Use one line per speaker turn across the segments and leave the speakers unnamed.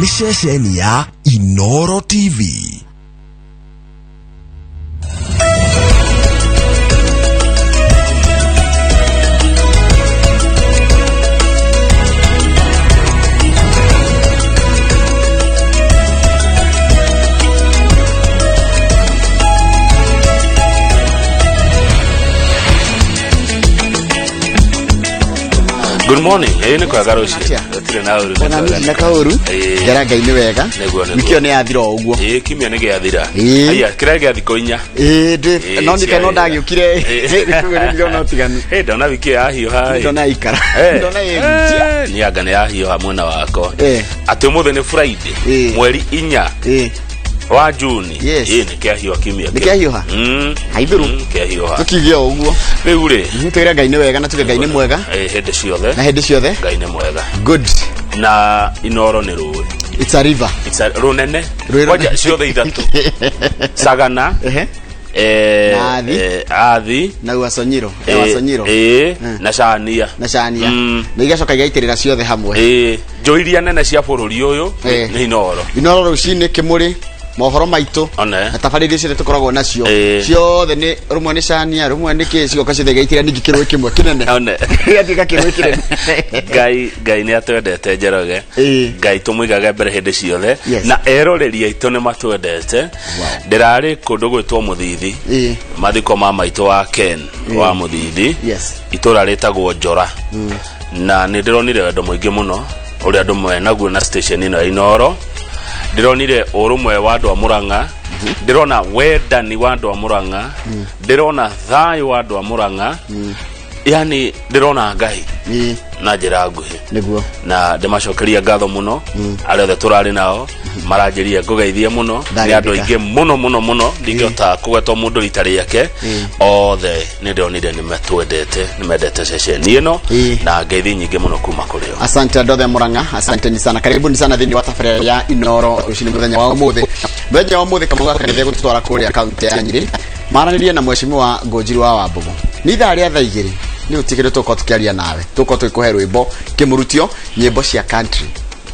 Nĩ ceceni ya Inoro TV.
Good morning. Ĩĩ nĩ kwega rũciũ.
Atĩa?
Gũtirĩ na ũru. nĩ
Ona
kwega.
niĩ na kaũru
Ĩĩ.
ngera Ngai nĩ wega
Nĩguo, nĩguo.
wiki ĩyo nĩ yathira o ũguo
Ĩĩ kiumia nĩ gĩathira.
Ĩĩ.
Aya, kĩrĩa gĩa thikũ inya.
Ĩĩ, ndĩ-
Ĩĩ,
no nĩ kana
cia-
ndagĩũkire
Ĩĩ.
nĩ ndĩrona ũtiganu
Ĩĩ ndona wiki ĩyo yahiũha. ĩ.
ndona ikara
Eh.
ndona ĩgucia
Eh, Niĩ anga nĩ yahiũha mwena wakwa.
Eh.
Atĩ ũmũthĩ nĩ Friday.
Ĩĩ.
Mweri inya
Ĩĩ.
wa Juni.
Yes.
Ĩĩ nĩ kĩahiũha kiumia.
Nĩ
kĩu.
kĩahiũha? Haithũrũ.
Kĩahiũha.
Tũkiuge o ũguo.
Rĩu rĩ.
Twĩre Ngai nĩ wega na tuge Ngai nĩ mwega.
Ĩĩ hĩndĩ ciothe.
Na hĩndĩ ciothe.
Ngai nĩ mwega.
Good.
Na Inoro nĩ rũĩ.
It's a river.
It's a rũnene.
Rũĩ rũnene.
Kwanja ciothe ithatũ. Sagana.
Ehe. Na Athi.
Athi.
Na Uasonyiro. Uasonyiro.
Na Cania.
Na Cania. Na igacoka igaitĩrĩra ciothe hamwe.
Njũĩ iria nene cia bũrũri ũyũ nĩ Inoro.
Inoro rũcinĩ kĩmũrĩ mohoro maitũ
One.
na tabarĩra iria ciothe tũkoragwo nacio
Ĩĩ.
ciothe nĩ rũmwe nĩ cania rũmwe nĩ kĩ cigoka ciothe igaitĩra ningĩ kĩrũĩ kĩmwe kĩnene
One.
gĩgatuĩka kĩrũĩ kĩnene.
Ngai Ngai nĩ atwendete Njoroge.
Ĩĩ.
Ngai tũmũigage mbere hĩndĩ ciothe.
Yes.
Na eroreri aitũ nĩ matwendete. Ndĩrarĩ kũndũ gwĩtwo Mũthithi.
Ĩĩ.
Mathiko ma maitũ wa Ken wa Mũthithi.
Yes.
Itũra rĩtagwo Njora. Na nĩ ndĩronire wendo mũingĩ mũno ũrĩa andũ menaguo na station ĩno ya Inoro. Ndĩronire ũrũmwe wa andũ a Mũrang'a. Ndĩrona wendani wa andũ a Mũrang'a. Ndĩrona thayũ wa andũ a Mũrang'a. Yani ndĩrona Ngai na njĩra nguhĩ.
Nĩguo.
Na ndĩmacokeria ngatho mũno arĩa othe tũrarĩ nao maranjĩria ngũgeithie mũno nĩ andũ
Ndarĩndĩka.
aingĩ mũno mũno mũno ndingĩhota kũgweta mũndũ rita rĩake othe nĩ ndĩronire nĩ matwendete nĩ mendete ceceni ĩno
Ĩĩ.
na ngeithi nyingĩ mũno kuma kũrĩ o.
Asante andũ othe a Murang'a, asanteni sana, karibuni sana thĩinĩ wa tabarĩra ya Inoro rũcinĩ mũthenya wa ũmũthĩ. Mũthenya wa ũmũthĩ Kamau gaka nĩthĩa gũtũtwara kũrĩa kaunti ya Nyĩrĩ maranĩrie na mheshimiwa Ngũnjiri wa Wambũgũ. Nĩ ithaa rĩa thaa igĩrĩ nĩ ũtigĩrĩ tũgũkorwo tũkĩaria nawe, tũgũkorwo tũgĩkũhe rwĩmbo kĩmũrutio nyĩmbo cia country.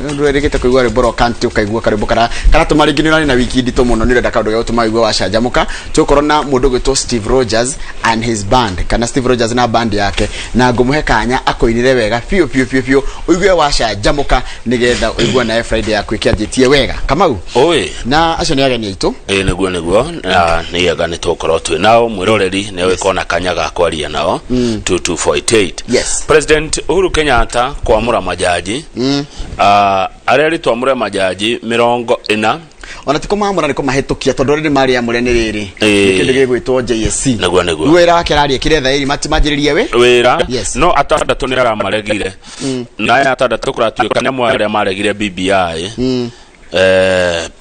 Ndwĩrĩgĩte kũigua rwĩmbo rwa country ũkaigua karwĩmbo kara karatũma rĩngĩ nĩ ũrarĩ na wiki nditũ mũno nĩ ũrenda kaũndũ ga gũtũma ũigue wacanjamũka. Tũgũkorwo na mũndũ ũgwĩtwo Steve Rogers and his band kana Steve Rogers na band yake na ngũmũhe kanya akũinĩre wega biũ biũ biũ biũ ũigue wacanjamũka nĩgetha ũigue nawe Friday yaku ĩkĩanjĩtie wega. Kamau
Oi.
na acio nĩ ageni aitũ.
Ĩĩ nĩguo nĩguo na nĩ ega nĩ tũgũkorwo twĩ nao mwĩroreri nĩ ũgĩkorwo na kanya ga kwaria nao 22488.
Yes.
President Uhuru Kenyatta kwamũra majaji arĩa rĩtwa amũre majaji 40.
Ona ti kũmamũra nĩ kũmahĩtũkia tondũ rĩrĩ marĩ amũre nĩ rĩrĩ
Ĩĩ.
nĩ kĩndũ gĩgwĩtwo JSC.
Nĩguo, nĩguo.
Rĩu wĩra wake ararĩkire thaĩri manjĩrĩrie wĩ
wĩra.
Yes.
No atandatũ nĩ aramaregire na aya atandatũ kũratuĩka nĩ amwe arĩa maregire BBI.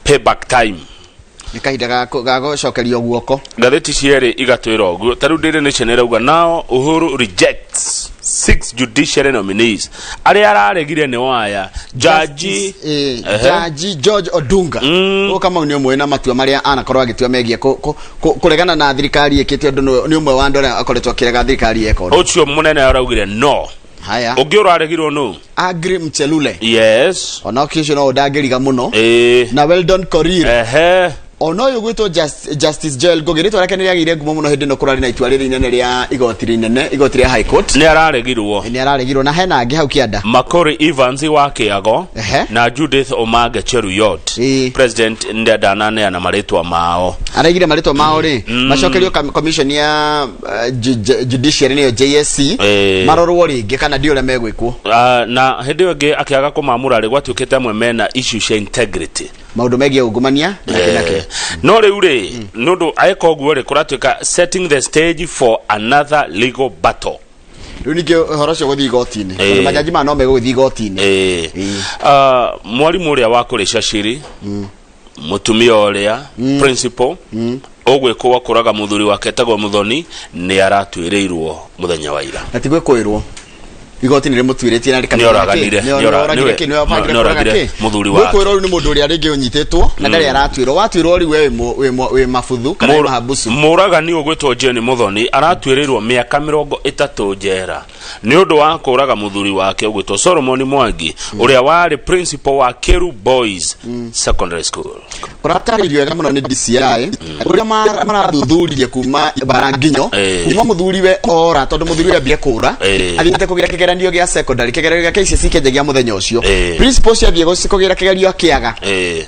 Payback time.
Nĩ kahinda ga gũcokerio guoko.
Ngathĩti cierĩ igatwĩra ũguo. Ta rĩu Daily Nation ĩrauga nao Uhuru rejects six judiciary nominees. Arĩa araregire nĩ waya jaji
Jaji George Odunga mm. Kamau nĩ ũmwe na matua marĩa anakorwo agĩtua megiĩ kũregana na thirikari ĩkĩte ũndũ nĩ ũmwe wa andũ arĩa akoretwo akĩrega thirikari eka ũndũ.
Ũcio mũnene araugire no.
Haya.
Ũngĩ ũraregirwo nũ?
Agri Mchelule.
Yes.
Ona ũcio no ũndangĩriga mũno. Na Weldon Korir. Ona ũyũ gwĩtwo Justice Joel Ngugi rĩtwa rĩake nĩ rĩagĩire ngumo mũno hĩndĩ ĩno kũrarĩ na itua rĩrĩ inene rĩa igoti rĩnene igoti rĩa High Court.
Nĩ araregirwo.
Nĩ araregirwo na hena angĩ hau kĩanda.
Makori Evans wa Kĩago na Judith Omange Cheruyot. President ndananeana marĩtwa mao.
Araigire marĩtwa mao rĩ macokerio commission ya judiciary nĩyo JSC marorwo rĩngĩ kana ndi ũrĩa megwĩkwo.
Na hĩndĩ ĩyo ĩngĩ akĩaga kũmamũra rĩ gwatuĩkĩte amwe mena issue cia integrity.
Maũndũ megiĩ ungumania na kĩ na kĩ.
No rĩu rĩ nĩ ũndũ aĩka ũguo rĩ kũratuĩka setting the stage for another legal battle.
Rĩu ningĩ ũhoro ũcio gũthiĩ igoti-inĩ tondũ majaji maya no megũgĩthiĩ igoti-inĩ.
Mwarimũ ũrĩa wa kũrĩca ciri mũtumia ũrĩa principal ũgwĩkwo kũraga mũthuri wake etagwo Mũthoni nĩ aratuĩrĩirwo mũthenya wa ira.
Na ti gwĩkũĩrwo. Igoti nĩ rĩmũtuĩrĩtie na rĩkamenya
Nĩoraganire,
kĩ, nĩoragire kĩ, nĩwabangire kũraga
nĩoragire
kĩ.
mũthuri wake.
Mwĩkũĩrwo rĩu nĩ mũndũ ũrĩa rĩngĩ ũnyitĩtwo na ndarĩ aratuĩrwo. Watuĩrwo rĩu we wĩ mabuthu kana wĩ mahabusu.
Mũragani ũgwĩtwo Jane Muthoni aratuĩrĩirwo mĩaka 30 njera nĩ ũndũ wa kũraga mũthuri wake ũgwĩtwo Solomon Mwangi, ũrĩa warĩ principal wa Keru Boys Secondary School.
Kũratarĩirio wega mũno nĩ DCI ũrĩa marathuthuririe kuma bara nginyo kuma mũthuri we ora, tondũ mũthuri we ambire kũra athiĩte kũgĩra kĩgeranio gĩa secondary, kĩgeranio gĩa KCSE kĩanjia gĩa mũthenya ũcio. Principal ũcio athiĩ kũgĩra kĩgerio akĩaga.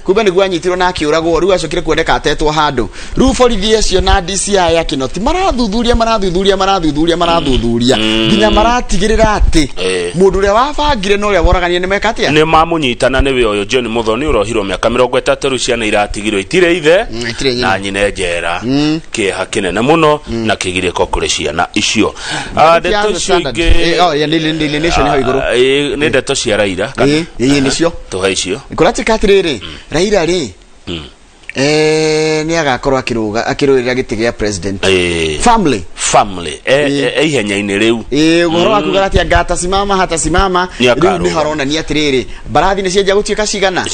Kumbe nĩguo anyitirwo na akĩũragwo. Rĩu acokire kuoneka atetwo handũ. Rĩu borithi acio na DCI ya Kinoti marathuthuria, marathuthuria, marathuthuria, marathuthuria nginya maratigĩrĩra atĩ mũndũ ũrĩa wabangire na ũrĩa woraganire nĩ meka atĩa.
Nĩ mamũnyitana. Nĩwe ũyũ John Muthoni ũrohirwo mĩaka 30. Rĩu ciana iratigirwo itirĩ ithe
Itirĩ nyina.
Na nyina njera. Kĩeha kĩnene mũno na kĩgirĩko kũrĩ ciana icio.
Ngathĩti ya
Ndeto
The
icio
Standard.
ingĩ
Oh, ya Daily Nation hau igũrũ.
Nĩ ndeto cia Raila kana?
Ĩĩ, nĩcio.
Tũhe icio.
Kũratuĩka atĩrĩrĩ, Raila rĩ, nĩ agakorwo akĩrũga akĩrũĩrĩra gĩtĩ gĩa president. Family.
Family ihenya-inĩ rĩu.
Ĩĩ, ũhoro wa kuga atĩ anga atasimama hatasimama.
Nĩ
Rĩu
akarũga.
nĩ haronania atĩrĩrĩ, mbarathi nĩ cianjia gũtuĩka cigana.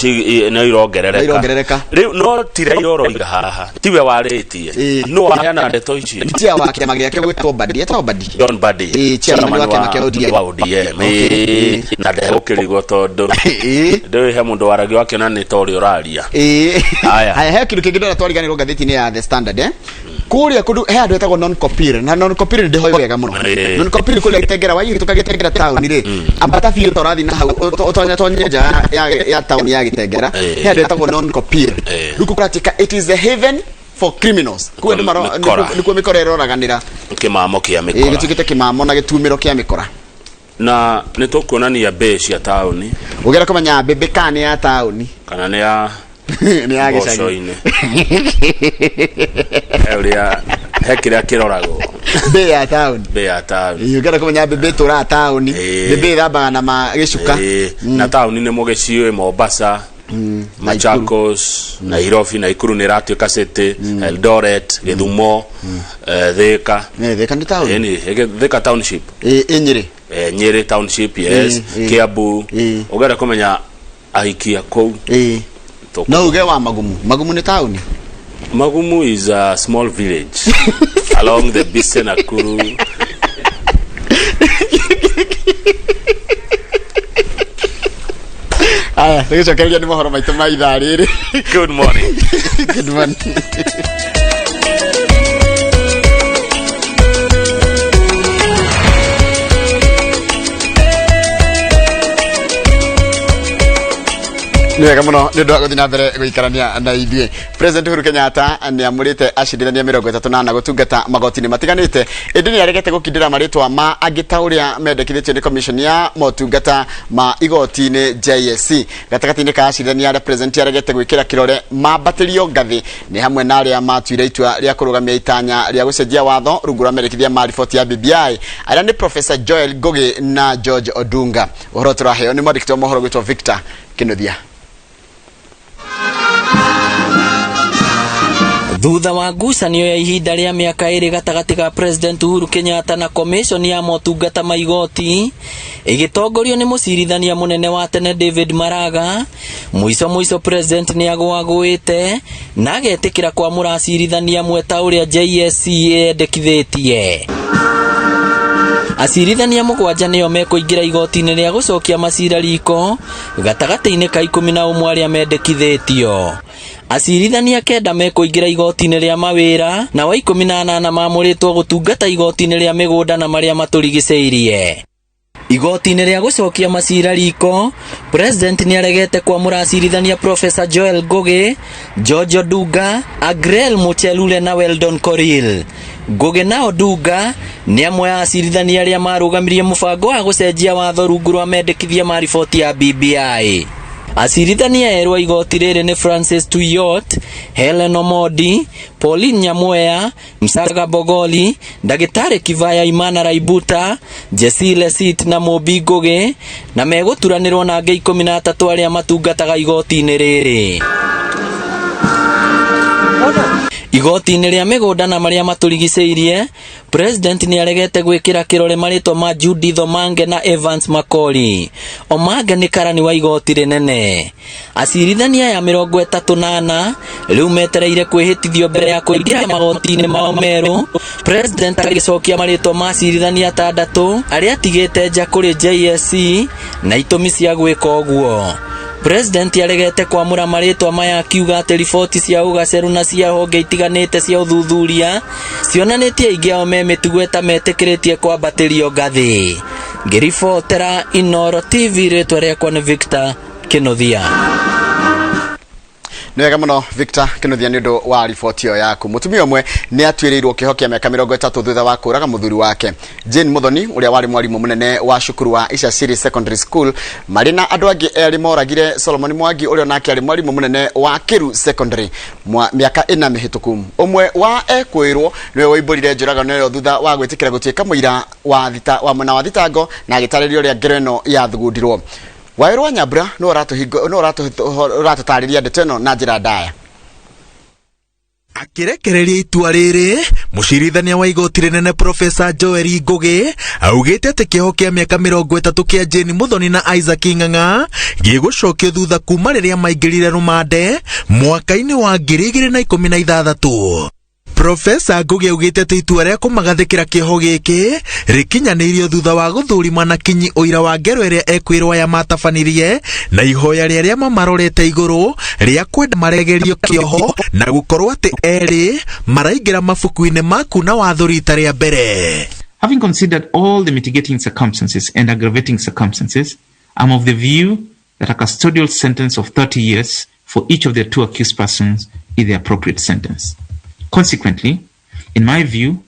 No irongerereka.
No irongerereka.
Rĩu no ti Raila ũroiga haha, tiwe warĩtie. No waheana ndeto ici.
Chair wa kĩama gĩake gwĩtwo Mbadi, etagwo Mbadi.
John Mbadi.
Ĩĩ, chairman wa kĩama kĩa ODM.
Wa ODM. Ĩĩ, na ndegũkĩrigwo tondũ ndũĩ he mũndũ waragia wakĩona nĩ ta ũrĩa ũraria. Aya.
Haya, he kĩndũ kĩngĩ ndĩrona twariganĩrwo ngathĩti-inĩ ya The Standard, eh? Kũrĩa kũndũ he handũ hetagwo Non Copir, na Non Copir nĩ ndĩhoĩ wega mũno. Non Copir kũrĩa Gĩtengera, waihĩtũka Gĩtengera taũni rĩ, ambata biũ ta ũrathiĩ na hau ũtonye nja ya taũni ya Gĩtengera, he handũ hetagwo Non Copir. Rĩu kũratuĩka it is a haven for criminals. Kuo andũ
Mĩkora.
Nĩkuo mĩkora ĩroraganĩra.
Kĩmamo kĩa mĩkora.
Gĩtuĩkĩte kĩmamo na gĩtumĩro kĩa mĩkora.
Na nĩ tũkuonania mbĩ cia taũni.
Ũgera kũmenya mbĩmbĩ kana nĩ ya taũni
kana nĩ ya
nĩ ya gĩcagi.
Mboco-inĩ. He ũrĩa he kĩrĩa kĩroragwo.
Mbĩ ya taũni.
Mbĩ ya taũni.
Ũngĩenda kũmenya mbĩmbĩ ĩtũraga taũni, mbĩmbĩ ĩthambaga na ma gĩcuka.
Na taũni nĩ mũgĩciũĩ Mombasa, Machakos, Nairobi. Naikuru nĩ ĩratuĩka city, Eldoret, Gĩthumo, Thika.
Thika nĩ taũni.
Ĩni, Thika township.
Ĩ Nyĩrĩ.
Nyĩrĩ township, yes. Kiambu. Ũngĩenda kũmenya ahikia kũu.
No uge wa Magumu, Magumu nĩ taũni.
Magumu is a small village along the Bise Nakuru.
Aya, tũgĩcokereria nĩ mohoro maitũ ma ithaa rĩrĩ.
Good morning.
Good morning. Nĩ wega mũno nĩ ũndũ wa gũthiĩ na mbere gũikarania na ithuĩ. President Uhuru Kenyatta nĩ amũrĩte acirithania 34 gũtungata magoti-inĩ matiganĩte, ĩndĩ nĩ aregete gũkindĩra marĩtwa ma angĩ ta ũrĩa mendekithĩtio nĩ commission ya motungata ma igoti-inĩ JSC. Gatagatĩ-inĩ ka acirithania arĩa president aregete gwĩkĩra kĩrore mambatĩrio ngathĩ nĩ hamwe na arĩa matuire itua rĩa kũrũgamia itanya rĩa gũcenjia watho rungu rwa mendekithia ma riboti ya BBI, arĩa nĩ Professor Joel Ngugi na George Odunga. Ũhoro tũraheo nĩ mwandĩki wa mohoro gwĩtwo Victor Kinuthia.
Thutha wa ngucanio ya ihinda rĩa mĩaka 2 gatagatĩ ga President Uhuru Kenyatta na Commission ya motungata ma igoti ĩgĩtongorio nĩ mũcirithania mũnene wa tene David Maraga, mũico mũico President nĩ agũagũĩte na agetĩkĩra kwamũra acirithania amwe ta ũrĩa JSC yendekithĩtie. Acirithania 7 nĩo mekũingĩra igoti-inĩ rĩa gũcokia macira riko gatagatĩ-inĩ ka 11 arĩa mendekithĩtio. Acirithania 9 mekũingĩra igoti-inĩ rĩa mawĩra na wa 18 mamũrĩtwo gũtungata igoti-inĩ rĩa mĩgũnda na marĩa matũrigicĩirie. Igoti-inĩ rĩa gũcokia macira riko, President nĩaregete kwamũra acirithania Professor Joel Ngugi, George Odunga, Agrel Muchelule na Weldon Korir. Ngugi na Odunga nĩ amwe a acirithania arĩa marũgamirie mũbango wa gũcenjia watho rungu rwa mendekithia ma riboti ya BBI. Acirithania erũ a igoti rĩrĩ nĩ Francis Tuyot, Helen Omondi, Pauline Nyamweya, Msaga Bogoli, Ndagĩtarĩ Kivaya Imana Raibuta, Jesse Lesit na Mũmbi Ngugi, na megũturanĩrwo na angĩ 13 arĩa matungataga igoti-inĩ rĩrĩ. Igoti-inĩ rĩa mĩgũnda na marĩa matũrigicĩirie, President nĩaregete gwĩkĩra kĩrore marĩtwa ma Judith Omange na Evans Makori. Omange nĩ karani wa igoti rĩnene. Acirithania aya 34 rĩu metereire kwĩhĩtithio mbere ya kũingĩra magoti-inĩ mao merũ. President agĩcokia marĩtwa ma acirithania 6 arĩa atigĩte nja kũrĩ JSC na itũmi cia gwĩka ũguo. President aregete kwamũra marĩtwa maya akiuga atĩ riboti cia ũgaceru na cia honge itiganĩte cia ũthuthuria cionanĩtie aingĩ ao me mĩtugo ĩtametĩkĩrĩtie kwambatĩrio ngathĩ. Ngĩribotera Inooro TV, rĩtwa rĩakwa nĩ Victor Kĩnuthia.
Nĩ wega mũno Victor Kĩnuthia nĩ ũndũ wa riboti ĩyo yaku. Mũtumia ũmwe nĩ atuĩrĩirwo kĩoho kĩa mĩaka 30 thutha wa kũraga mũthuri wake. Jane Muthoni ũrĩa warĩ mwarimũ mũnene wa cukuru wa Icaciri Secondary School marĩ na andũ angĩ erĩ moragire Solomon Mwangi ũrĩa onake arĩ mwarimũ mũnene wa Kiru Secondary mĩaka 4 mĩhĩtũku. Ũmwe wa ekwĩrwo nĩwe woimbũrire njũragano ĩyo thutha wa gwĩtĩkĩra gũtuĩka mũira wa thita wa mwena wa thitango na agĩtarĩria ũrĩa ngero ĩno yathugundĩrwo. Wawerũ wa Nyambura no ũratũtarĩria ndeto ĩno na njĩra ndaya.
Akĩrekereria itua rĩrĩ, mũcirithania wa igoti rĩnene Profesa Joel Ngũgĩ augĩte atĩ kĩoho kĩa mĩaka 30 kĩa Jane Muthoni na Isaac Ng'ang'a gĩgũcokio thutha kuma rĩrĩa maingĩrire rũmande mwaka-inĩ wa 2016. Profesa Ngũgĩ augĩte atĩ itua rĩa kũmagathĩkĩra kĩoho gĩkĩ rĩkinyanĩirio thutha wa gũthũrima na kinyi ũira wa ngero ĩrĩa ekwĩrwo aya matabanirie na ihoya rĩa arĩa mamarorete igũrũ rĩa kwenda maregerio kĩoho na gũkorwo atĩ erĩ maraingĩra mabuku-inĩ ma kuna watho rita rĩa mbere.
Having considered all the mitigating circumstances and aggravating circumstances, I'm of the view that a custodial sentence of 30 years for each of the two accused persons is the appropriate sentence. Consequently, in my view,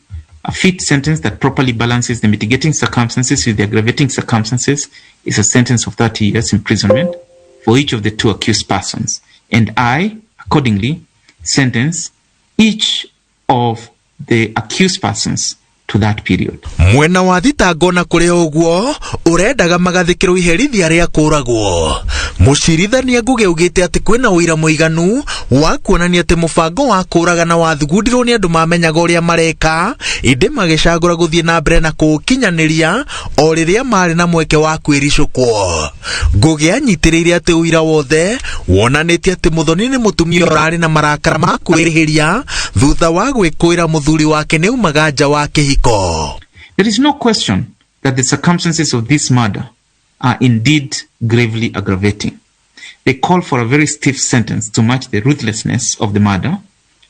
a fit sentence that properly balances the mitigating circumstances with the aggravating circumstances is a sentence of 30 years imprisonment for each of the two accused persons. And I, accordingly, sentence each of the accused persons to that period.
Mwena wa thitango na kũrĩ ũguo ũrendaga magathĩkĩrwo iherithia rĩa kũragwo. Mũcirithania Ngũgĩ augĩte atĩ kwĩna ũira mũiganu wa kuonania atĩ mũbango wa kũragana wathugundirwo nĩ andũ mamenyaga ũrĩa mareka ĩndĩ magĩcagũra gũthiĩ na mbere na kũũkinyanĩria o rĩrĩa marĩ na mweke wa kwĩricũkwo. Ngũgĩ anyitĩrĩire atĩ ũira wothe wonanĩtie atĩ Muthoni nĩ mũtumia ũrarĩ na marakara ma kwĩrĩhĩria thutha wa gwĩkũĩra mũthuri wake nĩ aumaga nja wa kĩhiko.
There is no question that the circumstances of this murder are indeed gravely aggravating. They call for a very stiff sentence to match the ruthlessness of the murder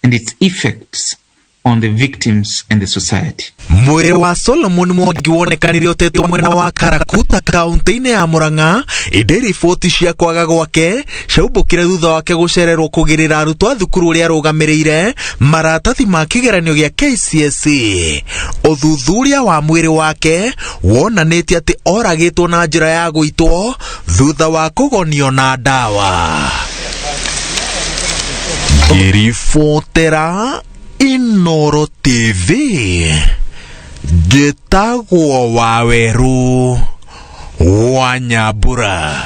and its effects on the victims and the society.
Mwĩrĩ wa Solomon Mwangi wonekanire ũtetwo mwena wa Karakuta kaunti-inĩ ya Murang'a ĩndĩ riboti cia kwaga gwake ciaumbũkire thutha wake gũcererwo kũgĩrĩra arutwo a thukuru ũrĩa arũgamĩrĩire maratathi ma kĩgeranio gĩa KCSE. Ũthuthuria wa mwĩrĩ wake wonanĩtie atĩ oragĩtwo na njĩra ya gũitwo thutha wa kũgonio na ndawa. Ngĩribotera Inooro TV njĩtagwo Wawerũ wa Nyambura.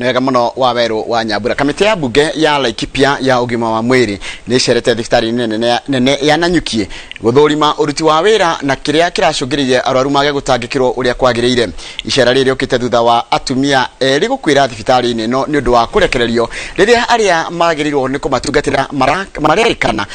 Nĩ wega mũno Wawerũ wa Nyambura. Kamĩtĩ ya mbunge ya Laikipia ya ũgima wa mwĩrĩ nĩ ĩcerete thibitarĩ nene ya Nanyuki gũthũrima ũruti wa wĩra na kĩrĩa kĩracũngĩrĩirie arwaru mage gũtangĩkĩrwo ũrĩa kwagĩrĩire. Icera rĩrĩ rĩũkĩte thutha wa atumia erĩ gũkuĩra thibitarĩ-inĩ ĩno nĩ ũndũ wa kũrekererio rĩrĩa arĩa magĩrĩirwo nĩ kũmatungatĩra marerĩkana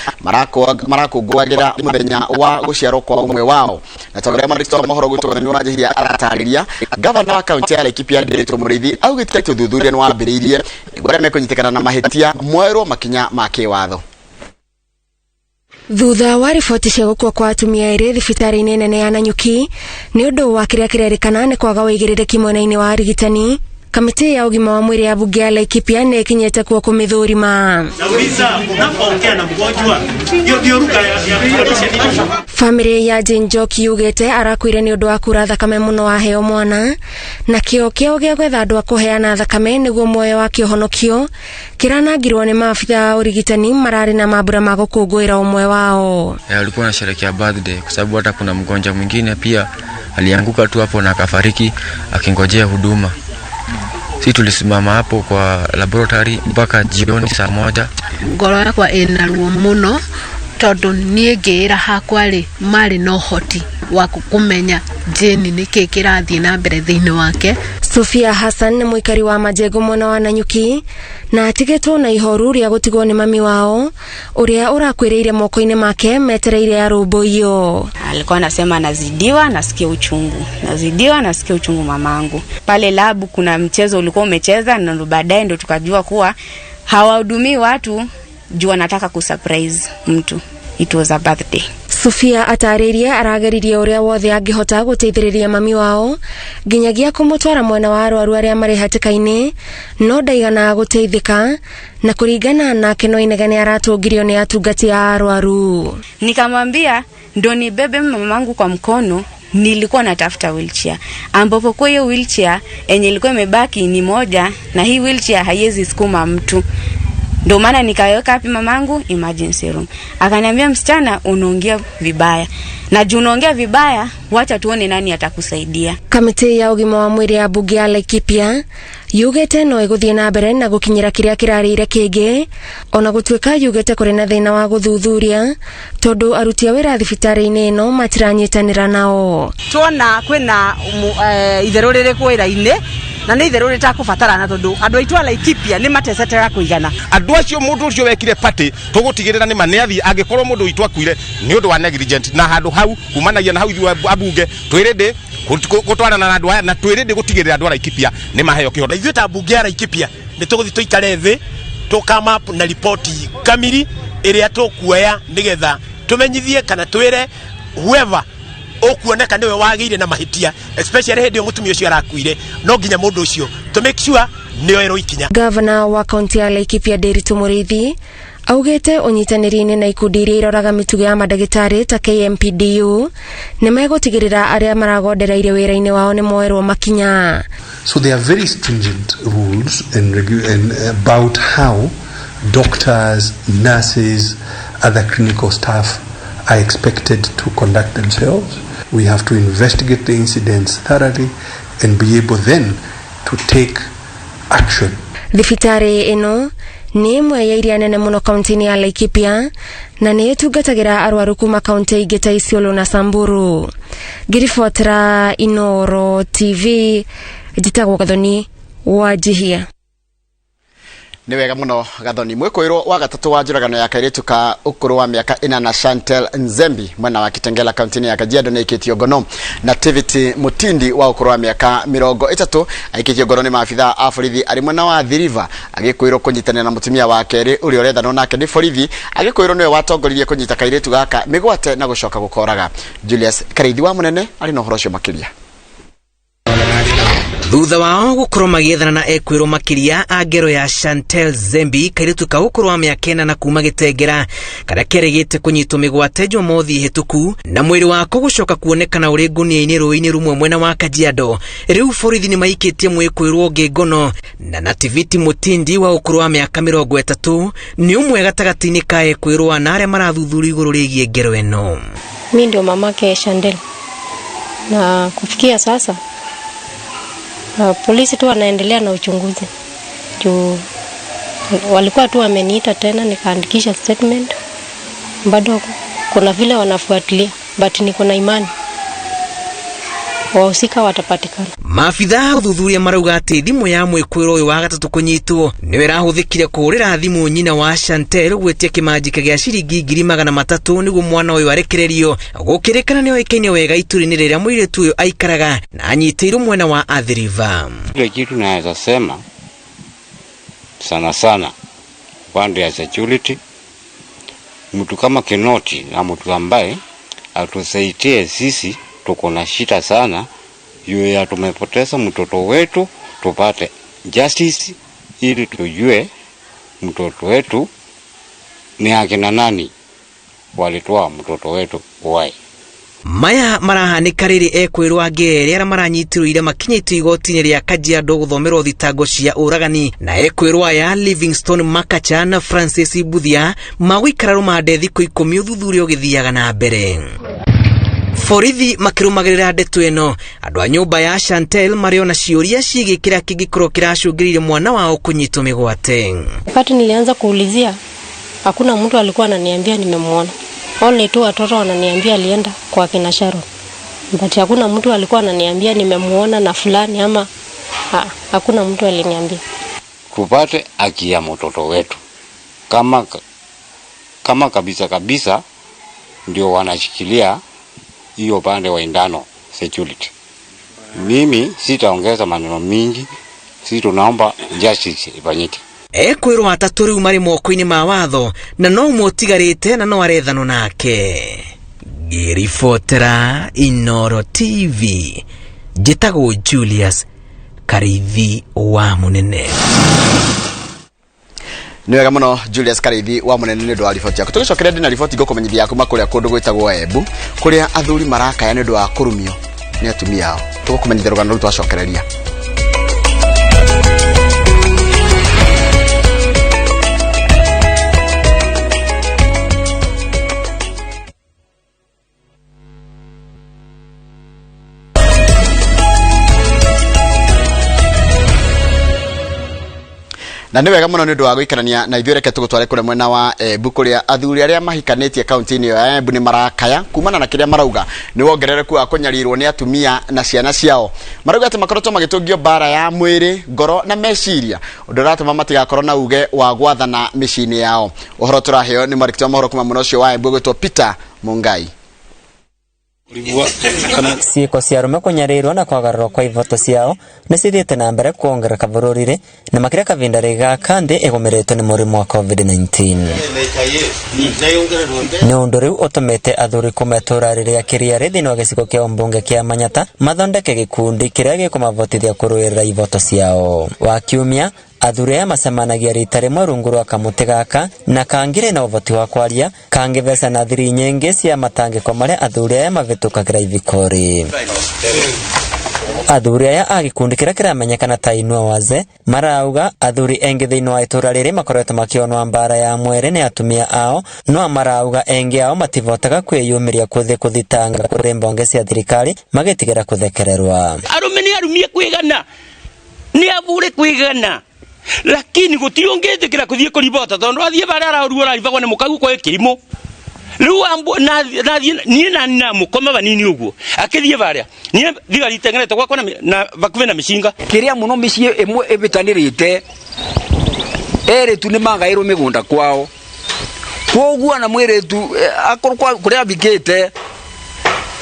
marakũngũagĩra mũthenya wa gũciarwo kwa ũmwe wao. Na ta ũrĩa mwandĩki wa mohoro gwitũ Gathoni wa Njihia aratarĩria, gavana wa kaunti ya Laikipia Ndiritu Mũrĩithi augĩte atĩ ũthuthuria nĩ wambĩrĩirie nĩguo arĩa mekũnyitĩkana na mahĩtia moerwo makinya ma kĩwatho.
Thutha wa riboti cia gũkua kwa atumia erĩ thibitarĩ-inĩ nene ya Nanyuki nĩ ũndũ wa kĩrĩa kĩrerĩkana nĩ kwaga ũigĩrĩrĩki mwena-inĩ wa arigitani, kamĩtĩ ya ũgima wa mwĩrĩ ya bunge ya Laikipia nĩ ĩkinyĩte kuo kũmĩthũrima. Famĩlĩ ya Jane Njoki yugĩte arakuire nĩ ũndũ wa kura thakame mũno aheo mwana, na kĩo kĩao gĩa gwetha andũ a kũheana thakame nĩguo muoyo wake ũhonokio kĩranangirwo nĩ maabitha a ũrigitani mararĩ na mambura ma gũkũngũĩra ũmwe wao.
Walikuwa wanasherehekea birthday kwa sababu hata kuna mgonjwa mwingine pia alianguka tu hapo na akafariki akingojea huduma. Si tulisimama hapo kwa laboratory mpaka jioni saa 1.
Ngoro yakwa ĩna ruo mũno tondũ niĩ ngĩĩra hakwa rĩ marĩ na ũhoti wa kũmenya Jane nĩkĩ kĩrathiĩ na mbere thĩinĩ wake.
Sofia Hassan nĩ mũikari wa Majengo mwena wa Nanyuki na atigĩtwo na ihoru rĩa gũtigwo nĩ mami wao ũrĩa ũrakuĩrĩire moko-inĩ make metereire arũmbũiyo.
Alikuwa anasema nazidiwa, nasikia uchungu, nazidiwa, nasikia uchungu mamangu. Pale lab kuna mchezo ulikuwa umecheza, na ndo baadaye ndo tukajua kuwa hawahudumii watu juu wanataka kusurprise mtu. It was a birthday.
Sofia atarĩirie arageririe ũrĩa wothe angĩhota gũteithĩrĩria mami wao nginyagia kũmũtwara mwena wa arwaru arĩa marĩ hatĩka-inĩ, no ndaigana gũteithĩka, na kũringana nake no inegene aratũngirio nĩ atungati a arwaru.
Nikamwambia ndo nibebe mamangu kwa mkono, nilikuwa natafuta wheelchair, ambapo kwa hiyo wheelchair enye ilikuwa imebaki ni moja, na hii wheelchair haiwezi sukuma mtu. Ndio maana nikaweka wapi mamangu emergency room. Akaniambia, "Msichana, unaongea vibaya, na juu unaongea vibaya, wacha tuone nani atakusaidia."
Kamĩtĩ ya ũgima wa mwĩrĩ ya mbunge ya Laikipia yugĩte no ĩgũthiĩ na mbere na gũkinyĩra kĩrĩa kĩrarĩire kĩngĩ, ona gũtuĩka yugĩte kũrĩ na thĩna wa gũthuthuria tondũ aruti a wĩra thibitarĩ-inĩ ĩno matiranyitanĩra nao.
Tuona kwĩna itherũ rĩrĩ wĩra-inĩ na nĩ itherũ rĩtakũbatarana tondũ andũ aitũ a Laikipia nĩ matecete ya kũigana.
Andũ acio, mũndũ ũcio wekire party, tũgũtigĩrĩra nĩ ma nĩ athiĩ angĩkorwo mũndũ witũ akuire nĩ ũndũ wa negligent. Na handũ hau kumanagia na hau, ithuĩ abunge twĩ ready gũtwarana na andũ aya na twĩ ready gũtigĩrĩra andũ a Laikipia nĩ maheo kĩhoto.
Ithuĩ ta mbunge ya Laikipia nĩ tũgũthiĩ tũikare thĩ tũ come up na ripoti kamiri ĩrĩa tũkuoya nĩgetha tũmenyithie kana twĩre whoever ũkuoneka nĩwe wagĩire na mahĩtia, especially hĩndĩ ĩyo mũtumia ũcio arakuire, no nginya mũndũ ũcio to make sure nĩoerwo ikinya.
Gavana wa kaunti ya Laikipia Ndiritu Muriithi augĩte ũnyitanĩri-inĩ na ikundi iria iroraga mĩtugo ya mandagĩtarĩ ta KMPDU nĩ megũtigĩrĩra arĩa maragondereire wĩra-inĩ wao nĩ moerwo makinya.
So there are very stringent rules and about how doctors, nurses, other clinical staff are expected to conduct themselves. We have to investigate the incidents thoroughly and be able then to take action.
Thibitarĩ ĩno nĩ ĩmwe ya iria nene mũno kaunti-inĩ ya Laikipia na nĩ ĩtungatagĩra arwaru kuma kaunti ingĩ ta Isiolo na Samburu. Ngĩribotera Inoro TV, njĩtagwo Gathoni Wanjihia.
Nĩ wega mũno, Gathoni. Mwĩkũĩrwo wa gatatũ wa njũragano ya kairĩtu ka ũkũrũ wa mĩaka 8 Chantel Nzembi mwena wa Kitengela kaunti-inĩ ya Kajiado nĩ aikĩtio ngono. Nativity Mutindi wa ũkũrũ wa mĩaka 30 aikĩtio ngono nĩ maabitha a borithi arĩ mwena wa Athi River, agĩkũĩrwo kũnyitanĩra na mũtumia wa kerĩ ũrĩa ũrethanwo nake nĩ borithi, agĩkũĩrwo nĩwe watongoririe kũnyita kairĩtu gaka mĩgwate na gũcoka gũkoraga. Julius Karithi wa Mũnene arĩ na ũhoro ũcio makĩria.
Thutha wao gũkorwo magĩethana na ekwĩrwo makĩria a ngero ya Chantel Zembi, kairĩtu ka ũkũrũ wa mĩaka 4 na kuma Gĩtengera, karĩa kerĩgĩte kũnyitwo mĩgwate Jumamothi hĩtũku na mwĩrĩ wako gũcoka kuonekana ũrĩ ngũnia-inĩ rũĩ-inĩ rũmwe mwena wa Kajiado, rĩu borithi nĩ maikĩtie mwĩkwĩrwo ũngĩ ngono, na Nativity Mutindi wa ũkũrũ wa mĩaka 30 nĩ ũmwe gatagatĩ-inĩ ka ekwĩrwo ana arĩa marathuthurio igũrũ rĩgiĩ ngero ĩno.
Mi ndio mamake Shandel, na kufikia sasa polisi tu wanaendelea na uchunguzi juu walikuwa tu wameniita tena nikaandikisha statement, bado kuna vile wanafuatilia, but niko na imani wahusika watapatikana.
Maabitha ũthuthuria marauga atĩ thimũ ya mwĩkwĩrwo ũyũ wa gatatũ kũnyitwo nĩyo ĩrahũthĩkire kũhũrĩra thimũ nyina wa Chantel gwĩtia kĩmanjĩka gĩa ciringi 300,000 nĩguo mwana ũyũ arekererio. Gũkĩrĩkana nĩ oĩkaine wega itũra-inĩ rĩrĩa mũirĩtu ũyũ aikaraga na anyitĩirwo mwena wa Athi River.
Ile kitu naweza sema sana sana upande ya security, mtu kama Kinoti na mtu ambaye atusaidie sisi, tuko na shida sana juu ya tumepoteza mtoto wetu, tupate justice ili tujue mtoto wetu ni akina nani walitoa mtoto wetu uhai.
Maya marahanĩka rĩrĩ ekwĩrwo angĩ erĩ arĩa maranyitirwo ira makinyĩtio igoti-inĩ rĩa Kajiado gũthomerwo thitango cia ũragani, na ekwĩrwo aya Livingstone Makacha na Francis Mbuthia magũikara rũmande thikũ 10 ũthuthuria ũgĩthiaga na mbere. Borithi makĩrũmagĩrĩra ndeto ĩno, andũ a nyũmba ya Chantel marĩ ona ciũria ciĩgiĩ kĩrĩa kĩngĩkorwo kĩracũngĩrĩirie mwana wao kũnyitwo mĩgwate.
Wakati nilianza kuulizia, hakuna mtu alikuwa ananiambia nimemwona. Only tu watoto wananiambia alienda kwa kina Sharon. But hakuna mtu alikuwa ananiambia nimemuona na fulani ama hakuna mtu aliniambia.
Tupate haki ya mtoto wetu kama kabisa kabisa ndio wanashikilia hiyo pande wa indano security. Mimi sitaongeza maneno mingi, si tunaomba justice ifanyike.
Ekwĩrwo atatũ rĩu marĩ moko-inĩ ma watho na no ũmwe ũtigarĩte na no arethanwo nake. Ngĩribotera Inoro TV, njĩtagwo Julius Karithi wa Mũnene.
Nĩ wega mũno Julius Karithi wa Mũnene nĩ ũndũ wa riboti yaku. Tũgĩcokeria ndĩ na riboti ngũkũmenyithia ya kuma kũrĩa kũndũ gwĩtagwo Embu, kũrĩa athuri marakaya nĩ ũndũ wa kũrumio nĩ atumia ao. Tũgũkũmenyithia rũgano rũu twacokereria. Na nĩ wega mũno nĩ ũndũ wa gũikarania na ithuĩ, reke tũgũtware kũrĩa mwena wa Embu kũrĩa athuri arĩa mahikanĩtie kaunti-inĩ ĩyo ya Embu nĩ marakaya kumana na kĩrĩa marauga nĩ wongerereku wa kũnyarirwo nĩ atumia na ciana ciao. Marauga atĩ makoretwo magĩtũngio mbara ya mwĩrĩ, ngoro na meciria, ũndũ ũratũma matigakorwo na uge wa gwathana mĩciĩ-inĩ yao. Ũhoro tũraheo nĩ mwandĩki wa mohoro kuma mwena ũcio wa Embu ũgwĩtwo Peter Mungai.
Ciĩko cia arũme kũnyarirwo na kwagararwo kwa ivoto ciao nĩ cithiĩte na mbere kuongerereka bũrũri-rĩ na makĩria kavinda gaka nthĩ ĩgũmĩrĩtwo nĩ mũrimũ wa COVID-19. Nĩ ũndũ rĩu ũtũmĩte athuri kuma itũũra rĩrĩa kĩrĩa rĩ thĩinĩ wa gĩcigo kĩa ũmbunge kĩa Manyata mathondeke gĩkundi kĩrĩa gĩkũmavotithia kũrũĩrĩra ivoto ciao. Wakiumia athuri aya macemanagia rita rĩmwe rungu rwa kamũtĩ gaka na kangĩrĩ na ũvoti wa kwaria kangĩbeca na thiri nyingĩ cia matangĩko marĩa athuri aya mavĩtũkagĩra ivikori. Athuri aya a gĩkundi kĩrĩa kĩramenyekana ta Inua Wazee marauga athuri engĩ thĩinĩ wa itũũra rĩrĩ makoretwo makĩonwa mbara ya mwĩrĩ nĩ atumia ao, no marauga engĩ ao mativotaga kwĩyumĩria kũthĩ kũthitanga kũrĩ mbonge cia thirikari magĩtigĩra kũthekererwa.
Arũme nĩ arumie kwĩgana, nĩ avure kwĩgana, lakini gũtirĩ ũngĩtĩkĩra kũthiĩ kũribota tondũ athiĩ barĩa araũruo araribagwo nĩ mũkagu kwa kĩrimũ. Rĩu nathiĩ niĩ nani na mũkoma vanini ũguo akĩthiĩ barĩa niĩ thigari itengerete gwakwa na vakuhĩ na mĩcinga.
Kĩrĩa mũno mĩciĩ ĩmwe ĩbĩtanĩrĩte erĩtu nĩ magaĩrwo mĩgũnda kwao, koguo na mwĩrĩtu akorwo kũrĩa abikĩte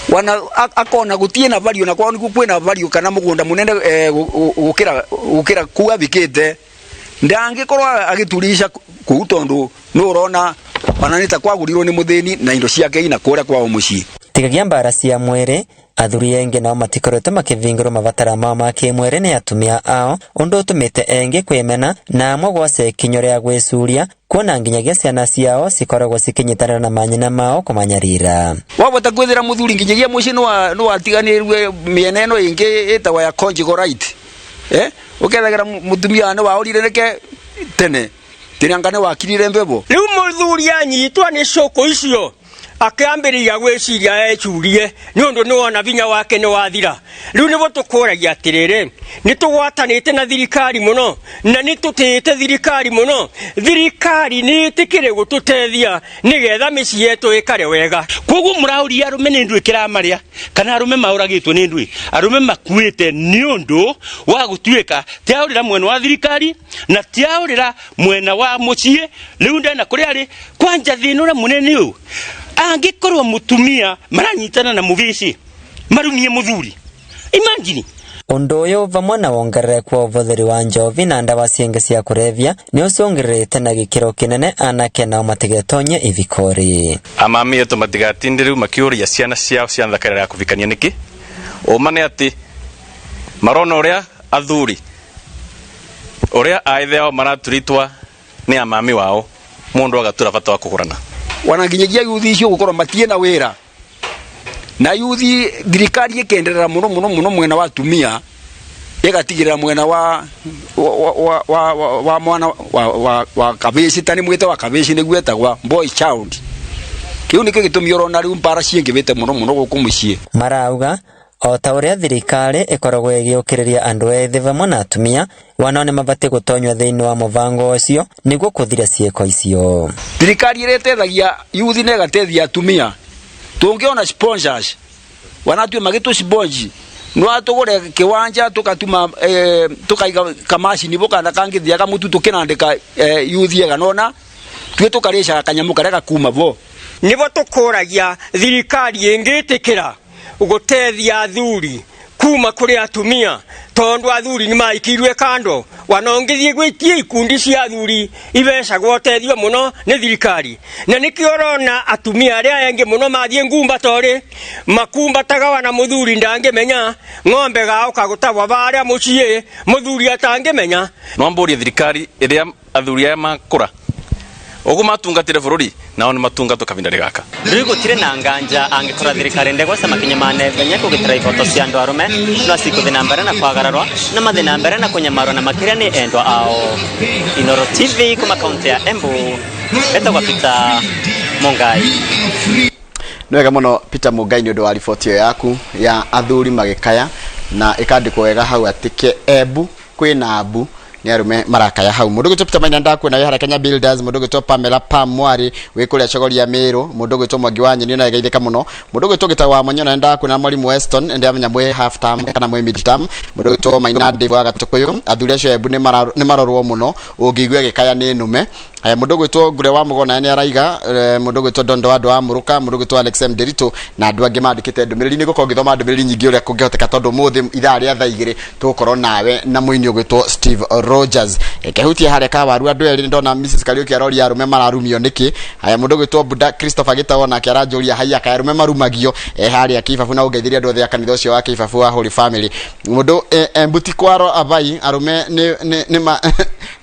wana akona gũtirĩ na value na kwao nĩkuo kwĩna value kana mũgũnda mũnene gũkĩra kũu abikĩte, ndangĩkorwo agĩturisha kũu tondũ nĩ ũrona ona nĩ ta kwagũrirwo nĩ mũthĩni na indo ciake ina kũrĩa kwao mũciĩ.
Tigagia mbara cia mwĩrĩ, athuri aingĩ nao matikoretwo makĩvingĩrwo mabatara mao ma kĩmwĩrĩ nĩ atumia ao, ũndũ ũtũmĩte engĩ kwĩmena na amwe gwaca ikinyo rĩa gwĩcuria kuona nginyagia ciana ciao cikoragwo cikĩnyitanĩra na manyina mao kũmanyarira.
Wabota kwĩthĩra mũthuri nginyagia mũciĩ nĩwatiganĩirwe mĩena ĩno ĩngĩ ĩtagwo ya conjugal right. Ũkethagĩra mũtumia nĩ waũrire nĩke tene tene anga nĩ wakirire mbebo.
Rĩu mũthuri anyitwa nĩ cũkũ icio akĩambĩrĩria gwĩciria ecurie nĩ ũndũ nĩ wona vinya wake nĩ wathira. Rĩu nĩguo tũkũragia atĩrĩrĩ, nĩ tũgwatanĩte na thirikari mũno na nĩ tũtĩĩte thirikari mũno. Thirikari nĩ ĩtĩkĩre gũtũteithia nĩgetha mĩciĩ yetu ĩkare wega.
Koguo mũraũria arũme nĩ ndũĩ kĩramarĩa kana arũme maũragĩtwo nĩ ndũĩ? Arũme makuĩte nĩ ũndũ wa gũtuĩka tiaũrĩra mwena wa thirikari na tiaũrĩra mwena wa mũciĩ. Rĩu ndena kũrĩa arĩ kwanja thĩna ũrĩa mũnene ũyũ, angĩkorwo mũtumia maranyitana na mũbĩci marumie mũthuri, imagine.
Ũndũ ũyũ vamwe na wongerereku wa ũvũthĩri wa njovi na ndawa ciĩngĩ cia kũrebia nĩ ũcũngĩrĩrĩte na gĩkĩro kĩnene anake nao matigetonye ivikori.
Amami yetu matigatinde rĩu makĩũria ciana ciao cia thakare ya kũvikania nĩkĩ. Ũma nĩ atĩ marona ũrĩa athuri ũrĩa aithe ao maraturitwa nĩ amami wao, mũndũ agatura bata wa kũgũrana.
Wana nginyagia yuthi icio gũkorwo matie na wĩra na yuthi thirikari ĩkenderera mũno mũno mũno mwena wa atumia, ĩgatigĩrĩra mwena wa mwana wa kabĩci, ta nĩ mwĩte wa kabĩci nĩguo etagwa boy child. Kĩu nĩkĩo gĩtũmi ũrona rĩu mbara ciingĩhĩte mũno mũno gũkũ mũciĩ.
Marauga o ta ũrĩa thirikari ĩkoragwo ĩgĩũkĩrĩria andũ ethĩ vamwe na atumia, wanao nĩ mabatiĩ gũtonywo thĩinĩ wa mũbango ũcio nĩguo kũthiria ciĩko icio.
Thirikari ĩrĩa ĩteithagia yuthi na ĩgateithia atumia, tũngĩona sponsors wanatue magĩtũ sponge no atũgũre kĩwanja tũkatuma tũkaiga kamacini bo kana kangĩthiaga mũtu tũkĩnandĩka yuthi ega nona tuĩ tũkarĩcaga kanyamũ karĩa gakuma bo.
Nĩbo tũkũragia thirikari ĩngĩtĩkĩra gũtethia athuri kuma kũrĩ atumia, tondũ athuri nĩ maikirwe kando, wanongithie gwĩtie ikundi cia athuri ibecagwo ũteithio mũno nĩ thirikari, na nĩkĩo ũrona atumia arĩa aingĩ mũno mathiĩ ngumba torĩ makumbataga wana mũthuri ndangĩmenya ng'ombe gaũka gũtabwa barĩa mũciĩ mũthuri atangĩmenya.
No mbũrie thirikari ĩrĩa athuri aya makũra ũguo matungatĩre bũrũri nao nĩ matungatwo kahinda gaka.
Rĩu gũtirĩ na nganja angĩkorwo thirikari ndegwaca makinya ma naihenya kũgitĩra ihoto cia andũ arũme no cikũthiĩ na mbere na kwagararwo na mathiĩ na mbere na kũnyamarwo na makĩria nĩ endwa ao. Inooro TV kuma kaunti ya Embu, etagwo Peter Mungai.
Nĩ wega mũno Peter Mungai nĩ ũndũ wa riboti ĩyo yaku ya athuri magĩkaya na ĩkandĩkwo wega hau atĩ ke Embu kwĩna mbu nĩ arũme marakaya hau. Mũndũ ũgwĩtwo Peter Maina ndakuona wĩ harĩa Kenya Builders, mũndũ ũgwĩtwo Pamela Pam Mwari wĩ kũrĩa Chogoria Meru, mũndũ ũgwĩtwo Mwangi wa Nyeni na geithĩka mũno, mũndũ ũgwĩtwo Gĩtau wa Monyo na ndakuona Mwalimu Weston ndĩramenya mwĩ half term kana mwĩ mid term, mũndũ ũgwĩtwo Maina Dave wa Gatũkũyũ, athuri acio a Embu nĩ marorwo mũno, ũngĩigua gĩkaya nĩ nũme. Haya, mũndũ ũgwĩtwo Ngure wa Mũgo naye nĩ araiga, mũndũ ũgwĩtwo Dondo wa andũ wa Mũrũka, mũndũ ũgwĩtwo Alex M Nderitu na andũ angĩ mandĩkĩte ndũmĩrĩri. Nĩ ngũkorwo ngĩthoma ndũmĩrĩri nyingĩ ũrĩa kũngĩhoteka tondũ ũmũthĩ ithaa rĩa thaa igĩrĩ tũgũkorwo nawe na mũini ũgwĩtwo Steve Rogers. Kehutie harĩa kawaru andũ erĩ ndona Mrs Kariuki aroria arũme mararumio nĩkĩ. Haya, mũndũ ũgwĩtwo Buda Christopher Gĩtawo nake aranjũria haiya kaĩ arũme marumagio harĩa Kĩbabu, na ũngeithĩrie andũ othe a kanitha ũcio wa Kĩbabu wa Holy Family. Mũndũ Embuti kwaro abai arũme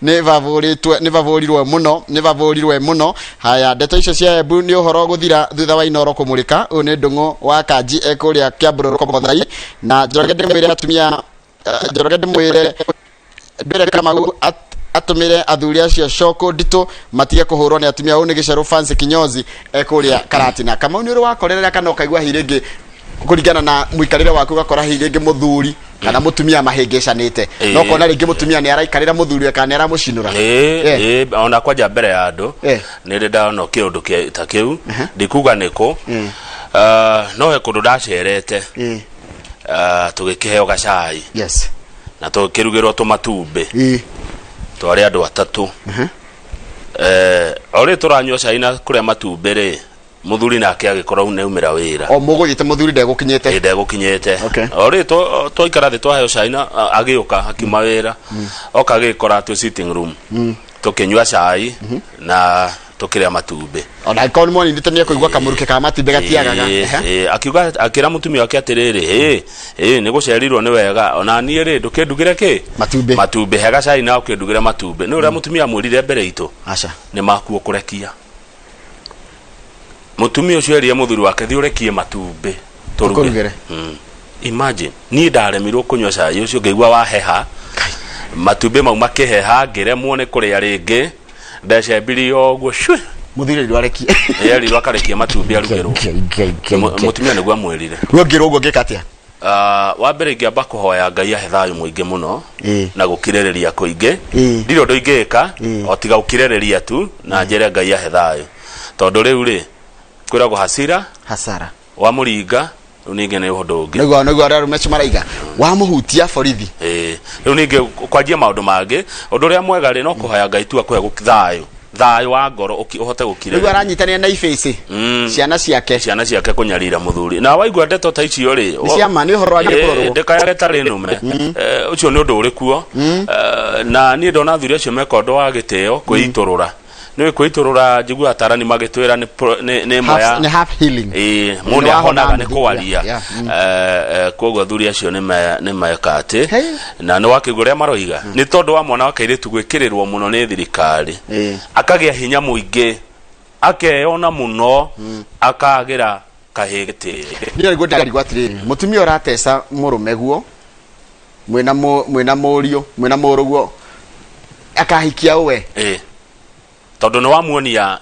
nĩ bavũrĩtwe nĩ bavũrirwe mũno nĩ bavũrirwe mũno. Haya, ndeto icio cia Embu nĩ ũhoro gũthira thutha wa Inooro kũmũrĩka. Ũyũ nĩ Ndũng'ũ wa Kanji ekũrĩa Kĩambũrũrũ Komothai, na Njoroge ndĩmwĩre atumia, Njoroge ndĩmwĩre ndwĩre Kamau atũmĩre athuri acio coko nditũ matige kũhũrwo nĩ atumia. Ũyũ nĩ Gĩcerũ Fancy Kinyozi ekũrĩa Karatina. Kamau nĩ ũrĩ wakorerera kana ũkaigua hihi rĩngĩ kũringana na mũikarĩre waku ũgakora hihi rĩngĩ mũthuri kana mũtumia mahĩngĩcanĩte, no kona rĩngĩ mũtumia nĩ araikarĩra mũthuri kana nĩ aramũcinũra?
Ĩĩ, ona kwanja mbere ya andũ nĩ ndĩ ndona kĩũndũ ta kĩu, ndikuga nĩkũ, no he kũndũ ndacerete, tũgĩkĩheo gacai na tũgĩkĩrugĩrwo tũmatumbĩ, twarĩ andũ atatũ. O rĩ tũranyua cai na kũrĩa matumbĩ rĩ, mũthuri nake agĩkorwo nĩ aumĩra wĩra.
O mũgũthiĩte mũthuri ndegũkinyĩte?
Ĩ, ndegũkinyĩte. O rĩ twaikara thĩ twaheo cai na agĩũka akiuma wĩra, oka agĩkora twĩ sitting room tũkĩnyua cai na tũkĩrĩa matumbĩ.
Ona angĩkorwo nĩ mwoninĩte nĩ ekũigua kamũrukĩ ka matumbĩ gatiagaga.
Ĩ, akiuga akĩra mũtumia wake atĩrĩrĩ, ĩ ĩ nĩ gũcerirwo nĩ wega, ona niĩ rĩ ndũkĩndugĩre kĩ
matumbĩ,
matumbĩ hega cai na ũkĩndugĩre matumbĩ. Nĩ ũrĩa mũtumia amwĩrire mbere itũ?
Aca.
Nĩ makuo kũrekia. Mũtumia ũcio erire mũthuri wake, thiĩ ũrekie matumbĩ tũruge.
Tũkũrugĩre.
Imagine niĩ ndaremirwo kũnyua cai ũcio, ngĩigua waheha, matumbĩ mau makĩheha, ngĩremwo nĩ kũrĩa rĩngĩ, ndecembirie o ũguo cwi.
Mũthuri erirwo arekie.
Erirwo akarekia matumbĩ arugĩrwo. Mũtumia nĩguo amwĩrire.
Rĩu ũngĩrwo ũguo ũngĩka atĩa?
Wa mbere ingĩamba kũhoya Ngai ahe thayũ mũingĩ mũno na gũkirĩrĩria kũingĩ. Ndirĩ ũndũ ingĩka o tiga gũkirĩrĩria tu na njĩre Ngai ahe thayũ, tondũ rĩu rĩ kwĩragwo hasira
hasara
wa mũringa, rĩu ningĩ nĩ ũndũ ũngĩ.
Nĩguo arĩa arũme acio maraiga wamũhutia borithi.
Ĩĩ, rĩu ningĩ kwanjia maũndũ mangĩ, ũndũ ũrĩa mwega rĩ no kũhoya Ngai tu akũhe thayũ, thayũ wa ngoro ũhote
Nĩguo
gũkirĩrĩria.
Aranyitanĩra na ibĩcĩ ciana ciake,
ciana ciake kũnyarira mũthuri, na waigua ndeto ta icio rĩ,
Nĩ cia ma, nĩ ũhoro wagĩrĩire kũrorwo.
Ndĩkayage tarĩ nũme. Ũcio nĩ ũndũ ũrĩ kuo. Na niĩ ndona athuri acio meka ũndũ wa gĩtĩo kwĩitũrũra, nĩ kwĩitũrũra njiguaga atarani magĩtwĩra nĩ ĩmwe ya
Nĩ half healing.
Ĩĩ, mũndũ
Nĩ
nĩ
wahona
ahonaga nĩ
nuthu,
kwaria. Koguo athuri acio nĩ meka atĩ na nĩ wakĩigua ũrĩa maroiga nĩ tondũ wa mwana wa kairĩtu gwĩkĩrĩrwo mũno nĩ thirikari, akagĩa hinya mũingĩ, akeyona mũno, akagĩra kahĩĩ gĩtĩo.
Niĩ nĩguo ndĩrarigwo atĩrĩrĩ, mũtumia ũrateca mũrũme guo mwĩna mũriũ mwĩna mũrũguo akahikia ũwe?
Ĩĩ, tondũ nĩ wamuonia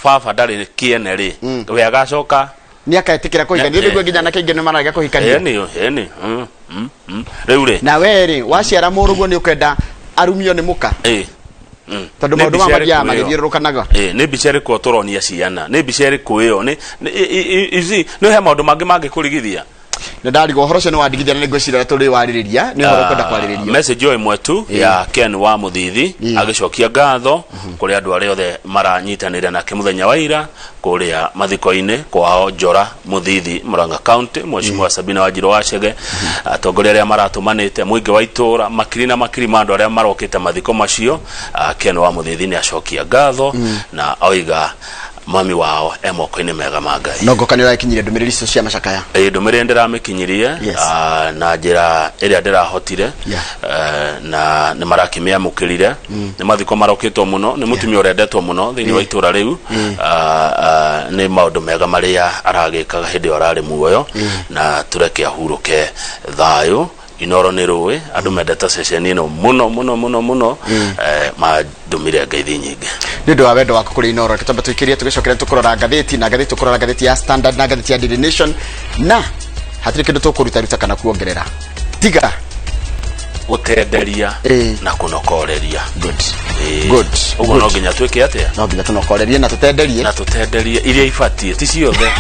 Baba ndarĩ kĩene rĩ, we agacoka
nĩ akaĩtĩkĩra kũhikania. Nĩ nginya anake aingĩ nĩ mararega kũhikania.
Ĩni ĩni rĩu rĩ,
na we rĩ, waciara mũrũguo nĩ ũkwenda arumio nĩ mũka?
Ĩ.
Tondũ
Nĩ
maũndũ
mbica
maya
ĩrĩkũ
mathiaga
ĩyo?
magĩthiũrũrũkanaga.
Ĩ, nĩ mbica ĩrĩkũ tũronia ciana? Nĩ mbica ĩrĩkũ ĩyo? Nĩ you see, nĩ he maũndũ mangĩ mangĩkũrigithia.
Nĩ ndarigwo ũhoro ũcio nĩ wandigithia na nĩ ngwĩciria ũrĩa tũrĩ warĩrĩria nĩ ũhoro ũkwenda kwarĩrĩrio.
Message o ĩmwe tu ya Ken wa Mũthithi agĩcokia ngatho kũrĩ andũ arĩa othe maranyitanĩire nake mũthenya wa ira kũrĩa mathiko-inĩ kwao Njora Mũthithi, Murang'a County, Mheshimiwa Sabina Wanjiru wa Chege, atongoria arĩa maratũmanĩte, mũingĩ wa itũũra, makiri na makiri ma andũ arĩa marokĩte mathiko macio. Ken wa Mũthithi nĩ acokia ngatho na oiga mami wao e moko-inĩ mega ma Ngai.
No ngoka nĩ ũrakinyire ndũmĩrĩri icio cia macakaya?
Ĩ, ndũmĩrĩri ndĩramĩkinyirie na njĩra ĩrĩa ndĩrahotire. Na nĩ marakĩmĩamũkĩrire. Nĩ mathiko marokĩtwo mũno nĩ mũtumia ũrendetwo mũno thĩinĩ wa itũra rĩu. Nĩ maũndũ mega marĩa aragĩkaga hĩndĩ ĩyo ararĩ muoyo, na tũreke ahurũke thayũ. Inoro nĩ rũĩ andũ mendete ceceni ĩno mũno mũno mũno mũno. Mandũmire ngeithi nyingĩ.
Nĩ ũndũ wa wendo waku kũrĩ Inoro, reke twambe tũikĩrie, tũgĩcokera tũkũrora ngathĩti na ngathĩti, tũkũrora ngathĩti ya Standard na ngathĩti ya Daily Nation, na hatirĩ kĩndũ tũkũrutaruta kana kuongerera tiga
gũtenderia na kũnokoreria.
Good.
Good. Ũguo no nginya twĩke atĩa?
No nginya tũnokorerie na tũtenderie.
Na tũtenderie iria ibatiĩ, ti ciothe.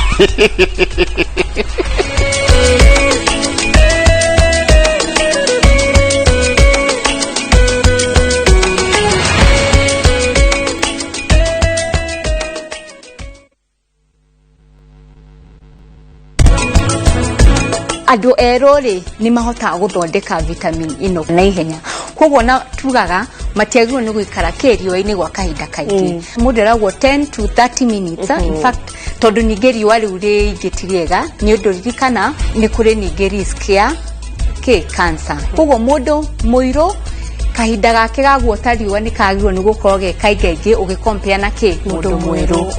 Andũ erũ rĩ, nĩ mahotaga gũthondeka vitamin ĩno na ihenya, koguo na tugaga matiagĩrĩirwo nĩ gũikara kĩ riũa-inĩ gwa kahinda kaingĩ. Mũndũ eragwo 10 to 30 minutes. In fact, tondũ ningĩ riũa rĩu rĩingĩ ti rĩega, nĩ ũndũ ririkana nĩ kũrĩ ningĩ risk ya kĩ cancer. Koguo mũndũ mũirũ kahinda gake ga guota riũa nĩ kagĩrĩirwo nĩ gũkorwo ge kaingaingĩ ũgĩkompea na kĩ mũndũ mwerũ.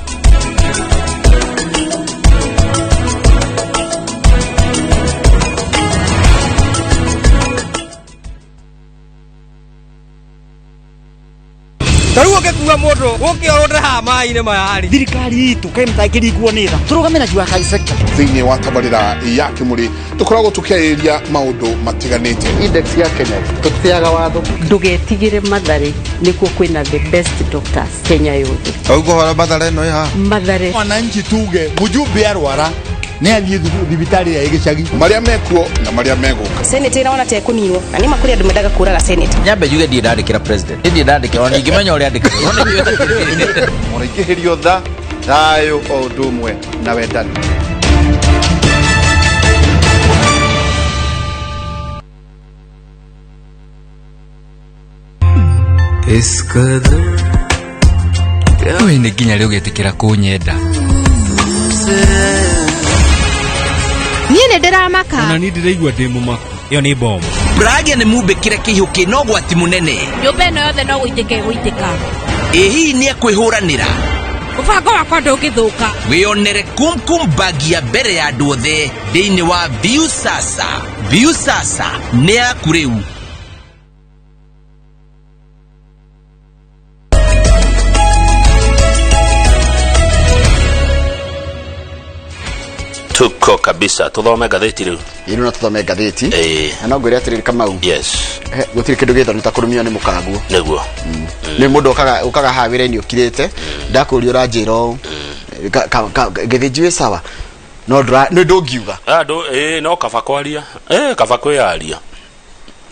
Ta rĩu ũngĩkua mũndũ ũkĩorwo haha maĩ-inĩ maya rĩ,
thirikari itũ kaĩ mũtangĩringwo nĩ tha tũrũgame na jua kali sector.
Thĩinĩ wa tabarĩra ya Kĩmũrĩ tũkoragwo tũkĩarĩrĩria maũndũ matiganĩte.
Index ya Kenya tũtĩaga watho.
Ndũgetigĩre, Mathare nĩkuo kwĩna the best doctors Kenya yothe.
Ũguo Mathare ĩno ĩ haha?
Mathare.
Wananchi tuge mjumbe arwara nĩ athiĩ thibitarĩ ya gĩcagi.
Marĩa mekuo na marĩa megũka.
Senate ĩraona ta ĩkũninwo na nĩ ma kũrĩ andũ mendaga kũraga senate.
Nyambe njuge ndirĩ ndandĩkĩra president, ndirĩ ndandĩkĩra ona ingĩmenya ũrĩa andĩkĩra.
Mũraingĩhĩrio tha, thayũ o ũndũ ũmwe na wendani.
We nĩ nginya rĩ ũgetĩkĩra kũnyenda?
Niĩ nĩ ndĩramaka.
Ona niĩ ndĩraigua ndĩ mũmaku, ĩyo nĩ bomu.
Bragia nĩ mumbĩkĩre kĩihũ na ũgwati mũnene.
Nyũmba ĩno yothe no gũitĩka ĩgũitĩka.
Ĩ hihi nĩ ekwĩhũranĩra?
Mũbango wakwa ndũngĩthũka.
Wĩonere Kumkum Bag ya mbere ya andũ othe thĩinĩ wa Viusasa. Viusasa nĩ yaku rĩu.
Tuko kabisa, tuthome ngathĩti rĩu.
Ĩno no tũthome ngathĩti na no ngwĩre atĩrĩrĩ, Kamau.
Yes.
Gũtirĩ kĩndũ gĩthoni ta kũrumio nĩ mũkaguo.
Nĩguo.
Nĩ mũndũ ũkaga haha wĩra-inĩ ũkirĩte, ndakũria ũranjĩra ũũ, Gĩthĩnji wĩ sawa, no nĩ ndũngiuga.
Andũ no kaba kwaria, kaba kwĩyaria.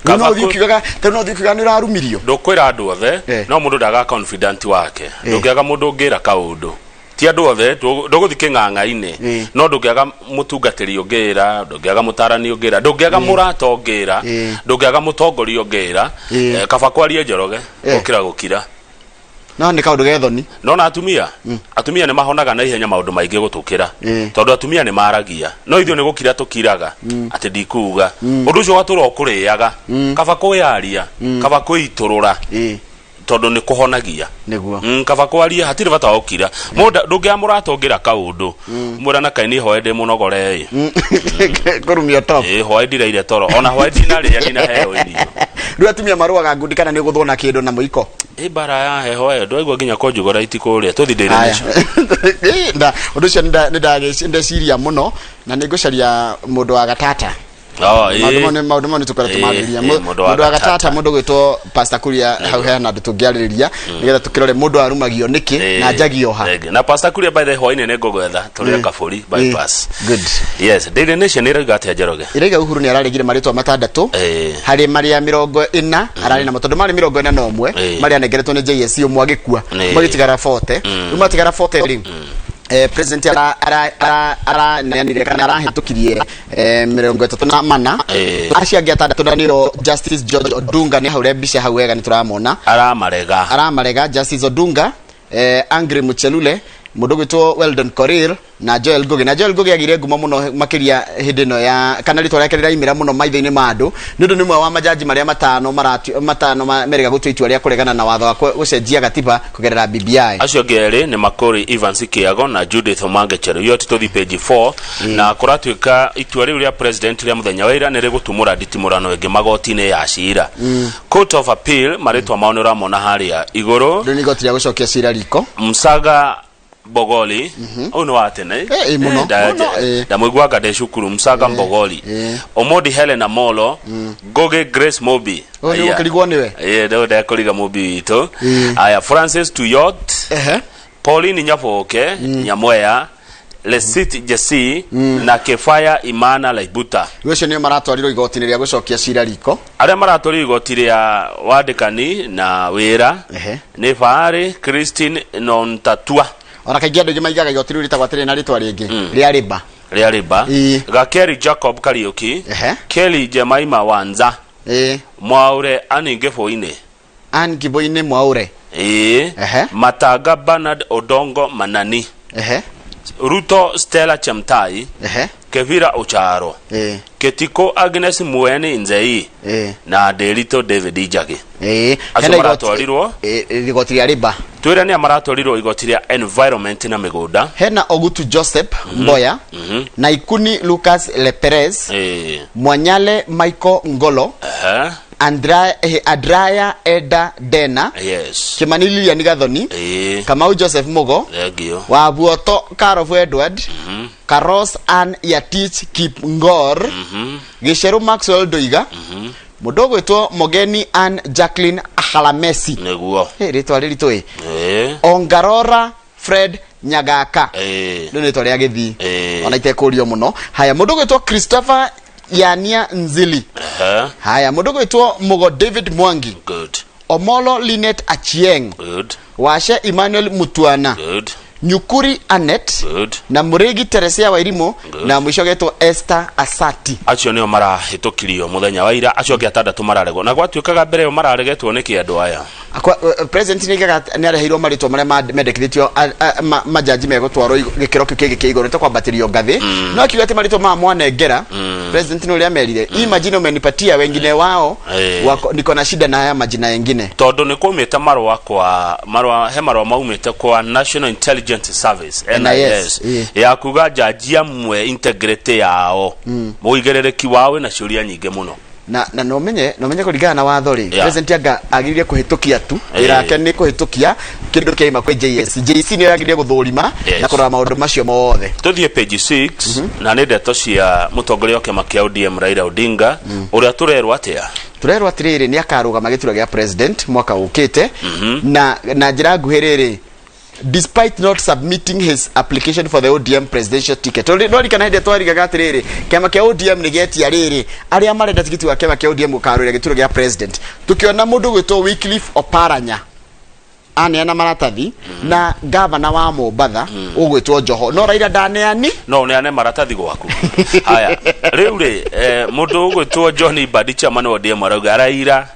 No ũthiĩ ũkiugaga, tondũ no ũthiĩ ũkiugaga nĩ ũrarumirio.
Ndũkwĩra andũ othe, no mũndũ ndaga confident wake. Ndũngĩaga mũndũ ũngĩra kaũndũ, ti andũ othe, ndũgũthiĩ kĩng'ang'a-inĩ, no ndũngĩaga mũtungatĩri ũngĩra, ndũngĩaga mũtarani ũngĩra, ndũngĩaga mũrata ũngĩra, ndũngĩaga mũtongoria ũngĩra. Kaba kwaria Njoroge gũkĩra gũkira.
No nĩ kaũndũ gethoni.
No na atumia nĩ mahonaga na ihenya maũndũ maingĩ gũtũkĩra, tondũ atumia nĩ maragia, no ithuĩ nĩ gũkira tũkiraga atĩ ndikuga. Ũndũ ũcio watũra ũkũrĩaga. Kaba kwĩyaria, kaba kwĩitũrũra. Tondũ nĩ kũhonagia.
Nĩguo.
Kaba kwaria, hatirĩ bata wa gũkira. Mũndũ ndũngĩamũrata ũngĩra kaũndũ mwĩra na kaĩ niĩ hwaĩ ndĩ mũnogore ĩ.
Kũrumio top.
Ĩ, hwaĩ ndiraire toro, ona hwaĩ ndinarĩa, ndinaheo irio.
Rĩu atumia marũaga ngundi kana nĩ ũgũthwo na kĩndũ na mũiko?
Ĩ, mbara ya heho ĩyo, ndwaigua nginya kũnjugũra itikũrĩa tũthi ndĩrĩ
Aya.
nĩcio.
Ĩ, ũndũ ũcio nĩ ndeciria mũno na nĩ ngũcaria mũndũ wa gatata.
Oh, ĩ.
Maũndũ mau nĩ tũkoretwo
Ĩ,
marĩrĩria.
Ĩ, mũndũ wa
Mũndũ wa
gatata.
gatata, mũndũ gwĩtwo Pastor Kuria, hau hena andũ tũngĩarĩrĩria nĩgetha tũkĩrore mũndũ arumagio nĩkĩ na njagio ha.
Thengi. Na Pastor Kuria, by the hwainĩ nĩ ngũgwetha tũrĩe kabũri bypass.
Good.
Yes, Daily Nation ĩrauga atĩa, Njoroge?
Ĩraiga Uhuru nĩ araregire marĩtwa matandatũ harĩ marĩa 40 ararĩ namo, tondũ marĩ 41 marĩa anengeretwo nĩ JSC, ũmwe agĩkua, magĩtigara 40. Rĩu matigara 40 rĩ, president araneanire kana arahĩtũkirie 34. Acio angĩ atandatũ na nĩo Justice George Odunga, nĩ haure mbica hau wega, nĩ tũramona.
Aramarega.
Aramarega Justice Odunga, Angry Muchelule, mũndũ gwĩtwo Weldon Korir na Joel Ngugi. Na Joel Ngugi agire ngumo mũno makĩria hĩndĩ ĩno ya kana rĩtwa rĩake rĩraimĩra mũno maitho-inĩ ma andũ nĩ ũndũ nĩ ũmwe wa majaji marĩa matano matano merĩga gũtua itua rĩa kũregana na watho wa gũcenjia gatiba kũgerera BBI.
Acio angĩ erĩ nĩ Makori Evans Kiago na Judith Omange Cheruiyot. Tũthi page 4, na kũratuĩka itua rĩu rĩa president rĩa mũthenya wa ira nĩ rĩgũtumũra nditimũrano ĩngĩ magoti-inĩ ya cira. Court of Appeal, marĩtwa mao nĩ ũramona harĩa igũrũ.
Rĩu nĩ igoti rĩa gũcokia cira riko.
Msaga Mbogoli, ũyũ nĩ wa tene.
Eh, mũno, mũno, eh.
Ndamũiguaga ndĩ cukuru. Msaga Mbogoli, Omondi Helena Molo, Ngugi Grace Mobi.
Ũyũ nĩ
Aya.
ũkĩrigwo nĩwe.
Ĩĩ, ndĩu ndekũriga Mũmbi witũ. Aya, Francis Tuyot, Pauline Nyaboke Nyamweya, Lesit Jesi na Kefaya Imana Laibuta.
Rĩu acio nĩo maratwarirwo igoti-inĩ rĩa gũcokia cira riko.
Arĩa maratwarirwo igoti rĩa wandĩkani na wĩra nĩ Faari Christine Nontatua.
Ona kaingĩ andũ aingĩ maigaga igoti rĩu rĩtagwo atĩrĩ na rĩtwa rĩngĩ rĩa rĩba.
Rĩa Riba. Gakeri Jacob Kariuki, Kelly Jemaima Wanza, Mwaure Ann Ngĩbũinĩ.
Ann Ngĩbũinĩ Mwaure.
Ĩĩ. Matanga Bernard Odongo Manani, Ruto Stella Chemtai, Kevira Ocharo, Ketiko Agnes Mueni Nzei na Nderitũ David Njagi. Acio
Hena
maratwarirwo
igoti rĩa rĩba.
Twĩre nĩa maratwarirwo igoti rĩa environment na mĩgũnda.
Hena Ogutu Joseph Mboya, Naikuni Lucas Leperez, Mwanyale Michael Ngolo, Adraya Eda Dena, Kimani Lilian Gathoni, Kamau Joseph Mugo,
Thengio.
Wabuoto Karofu Edward, Karos Ann Yatich Kipngor, Giceru Maxwell Ndoiga, mũndũ ũgwĩtwo Mogeni Ann Jacqueline Halamesi.
Nĩguo.
Ĩ, rĩtwa rĩritũ ĩ. Ongarora Fred Nyagaka. Rĩu nĩ rĩtwa rĩa gĩthii ona itekũrio mũno. Haya, mũndũ ũgwĩtwo Christopher Yania Nzili. Haya, mũndũ ũgwĩtwo Mugo David Mwangi, Omolo Linet Achieng, Washe Emmanuel Mutuana, Nyukuri Anet na Mũrĩgi Teresia Wairimu, na mũico getwo Esther Asati.
Acio nĩo marahĩtũkirio mũthenya wa ira. Acio angĩ atandatũ mararegwo, na gwatuĩkaga mbere ĩyo mararegetwo nĩkĩ andũ aya?
President nĩ aigaga nĩ areheirwo marĩtwa marĩa mendekithĩtio majaji megũtwarwo gĩkĩro kĩu kĩngĩ kĩa igũrũ, nĩ ta kwambatĩrio ngathĩ, no akiuga atĩ marĩtwa maya mwanengera, president nĩ ũrĩa amerire, hii majina umenipatia wengine wao wako, niko na shida na haya majina yengine.
Tondũ nĩ kwaumĩte marũa kwa marũa, he marũa maumĩte kwa National Intelligence Service,
NIS,
NIS, ya kuga njaji amwe integrity yao, mũigĩrĩrĩki wao wĩna ciũria nyingĩ mũno.
Na no menye kũringana na watho rĩ, president anga agĩrĩire kũhĩtũkia tu. Wĩra wake nĩ kũhĩtũkia kĩndũ kĩaima kwĩ JSC. JSC nĩyo yagĩrĩire gũthũrima na kũrora maũndũ macio mothe.
Tũthiĩ page 6, na nĩ ndeto cia mũtongoria wa kĩama kĩa ODM Raila Odinga, ũrĩa tũrerwo atĩa?
Tũrerwo atĩrĩrĩ, nĩ akarũgama gĩturwa gĩa president mwaka ũkĩte, na njĩra nguhĩ rĩrĩ, despite not submitting his application for the ODM presidential ticket. Tondũ no rikana hĩndĩ ĩrĩa twarigaga atĩrĩrĩ, kĩama kĩa ODM nĩ gĩetia rĩrĩ arĩa marenda tigiti wa kĩama kĩa ODM gũkarũĩra gĩturwa gĩa president, tũkĩona mũndũ gwĩtwo Wycliffe Oparanya aneana maratathi na gavana wa Mombatha ũgwĩtwo Joho, no Raila ndaneani.
No ũneane maratathi gwaku. Haya, rĩu rĩ, mũndũ ũgwĩtwo John Mbadi, chairman wa ODM, arauga Raila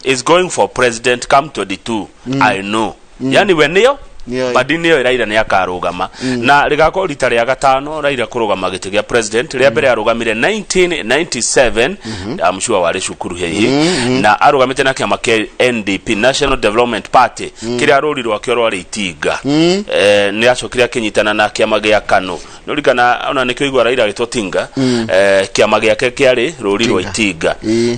is going for president come 22, I know. Yani we nĩyo
Nĩoĩ.
Mbadi nĩoĩ Raila nĩ akarũgama na rĩgakorwo rita rĩa gatano Raila kũrũgama gĩtĩ gĩa president. Rĩa mbere arũgamire 1997, I'm sure warĩ cukuru hihi, na arũgamĩte na kĩama kĩa NDP, National Development Party, kĩrĩa rũri rwakĩo rwarĩ itinga. Nĩ acokire akĩnyitana na kĩama gĩa KANU. Nĩũririkana ona nĩkĩo igua Raila agĩtwo Tinga. Kĩama gĩake kĩarĩ rũri rwa itinga.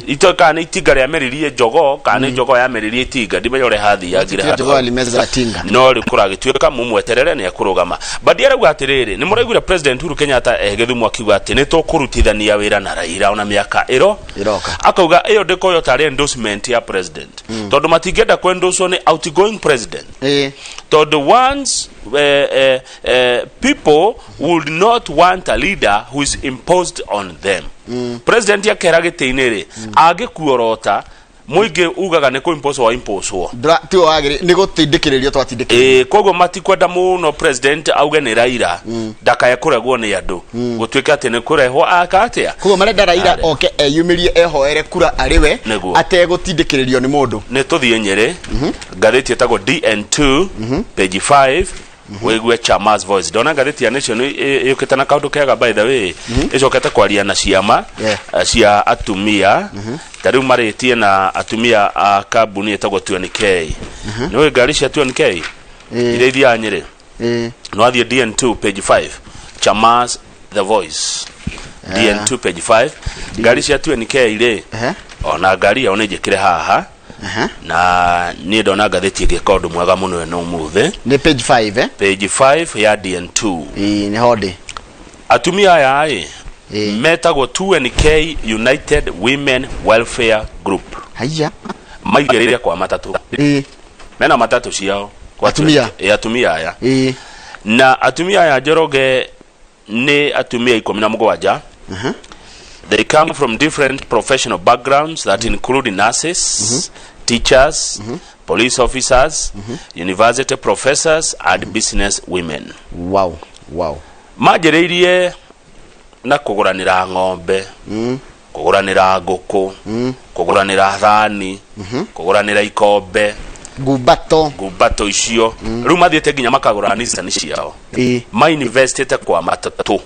Itoĩ kana nĩ itinga rĩameririe jogoo kana nĩ jogoo yameririe itinga, ndimenya ũrĩa hathiangire
Jogoo
handũ.
alimeza tinga.
No rĩu kũragĩtuĩka mũmweterere nĩ ekũrũgama. Mbadi arauga atĩrĩrĩ, nĩ mũraiguire President Uhuru Kenyatta e Gĩthumo akiuga atĩ nĩ tũkũrutithania wĩra na Raila ona mĩaka ĩro
Ĩroka.
Akauga ĩyo ndĩkoywo tarĩ endorsement ya president, tondũ matingĩenda kwendoswo nĩ outgoing president, tondũ once people would not want a leader who is imposed on them. President akera gĩtĩ-inĩ rĩ, angĩkuorota mũingĩ ugaga nĩ kũimpose wa imposwo.
Tiwe wagĩrĩ nĩ gũtindĩkĩrĩrio twatindĩkĩrĩrio.
Ĩĩ, koguo matikwenda mũno president auge nĩ Raila, ndakae kũregwo nĩ andũ, gũtuĩke atĩ nĩ kũrehwo aka atĩa.
Koguo marenda Raila oke eyumĩrie ehoere kura arĩ we
Nĩguo.
ategũtindĩkĩrĩrio nĩ mũndũ.
Nĩ tũthiĩ Nyĩrĩ, ngathĩti ĩtagwo DN2 page 5, wĩigue Chama's voice. Ndona ngathĩti ya Nation yũkĩte na kaũndũ kega, by the way, ĩcokete kwaria na ciama cia atumia. Ta rĩu marĩtie na atumia a kambuni ĩtagwo 2NK. Nĩ ngari cia 2NK iria ithiaga Nyĩrĩ. No athiĩ DN2 page 5, Chama's the voice, DN2 page 5, ngari cia 2NK rĩ, ona ngari yao nĩ njĩkĩre haha. Na niĩ ndona ngathĩti ĩgĩka ũndũ mwega mũno ĩno ũmũthĩ.
Nĩ page 5, eh?
Page 5 ya DN2.
Ĩĩ, nĩ hondĩ.
Atumia aya ĩ metagwo 2NK United Women Welfare Group.
Haiya.
Maigĩrĩire kwa matatũ. Mena matatũ ciao kwa
Atumia.
2NK. Ĩ, atumia aya. Na atumia aya, Njoroge, nĩ atumia 17. They come from different professional backgrounds that include nurses, teachers, police officers, university professors and business women.
Wow.
Manjĩrĩirie na kũgũranĩra ng'ombe, kũgũranĩra ngũkũ, kũgũranĩra thani, kũgũranĩra ikombe,
ngumbato.
Ngumbato icio. Rĩu mathiĩte nginya makagũra Nissan ciao. Mainvestĩte kwa matatũ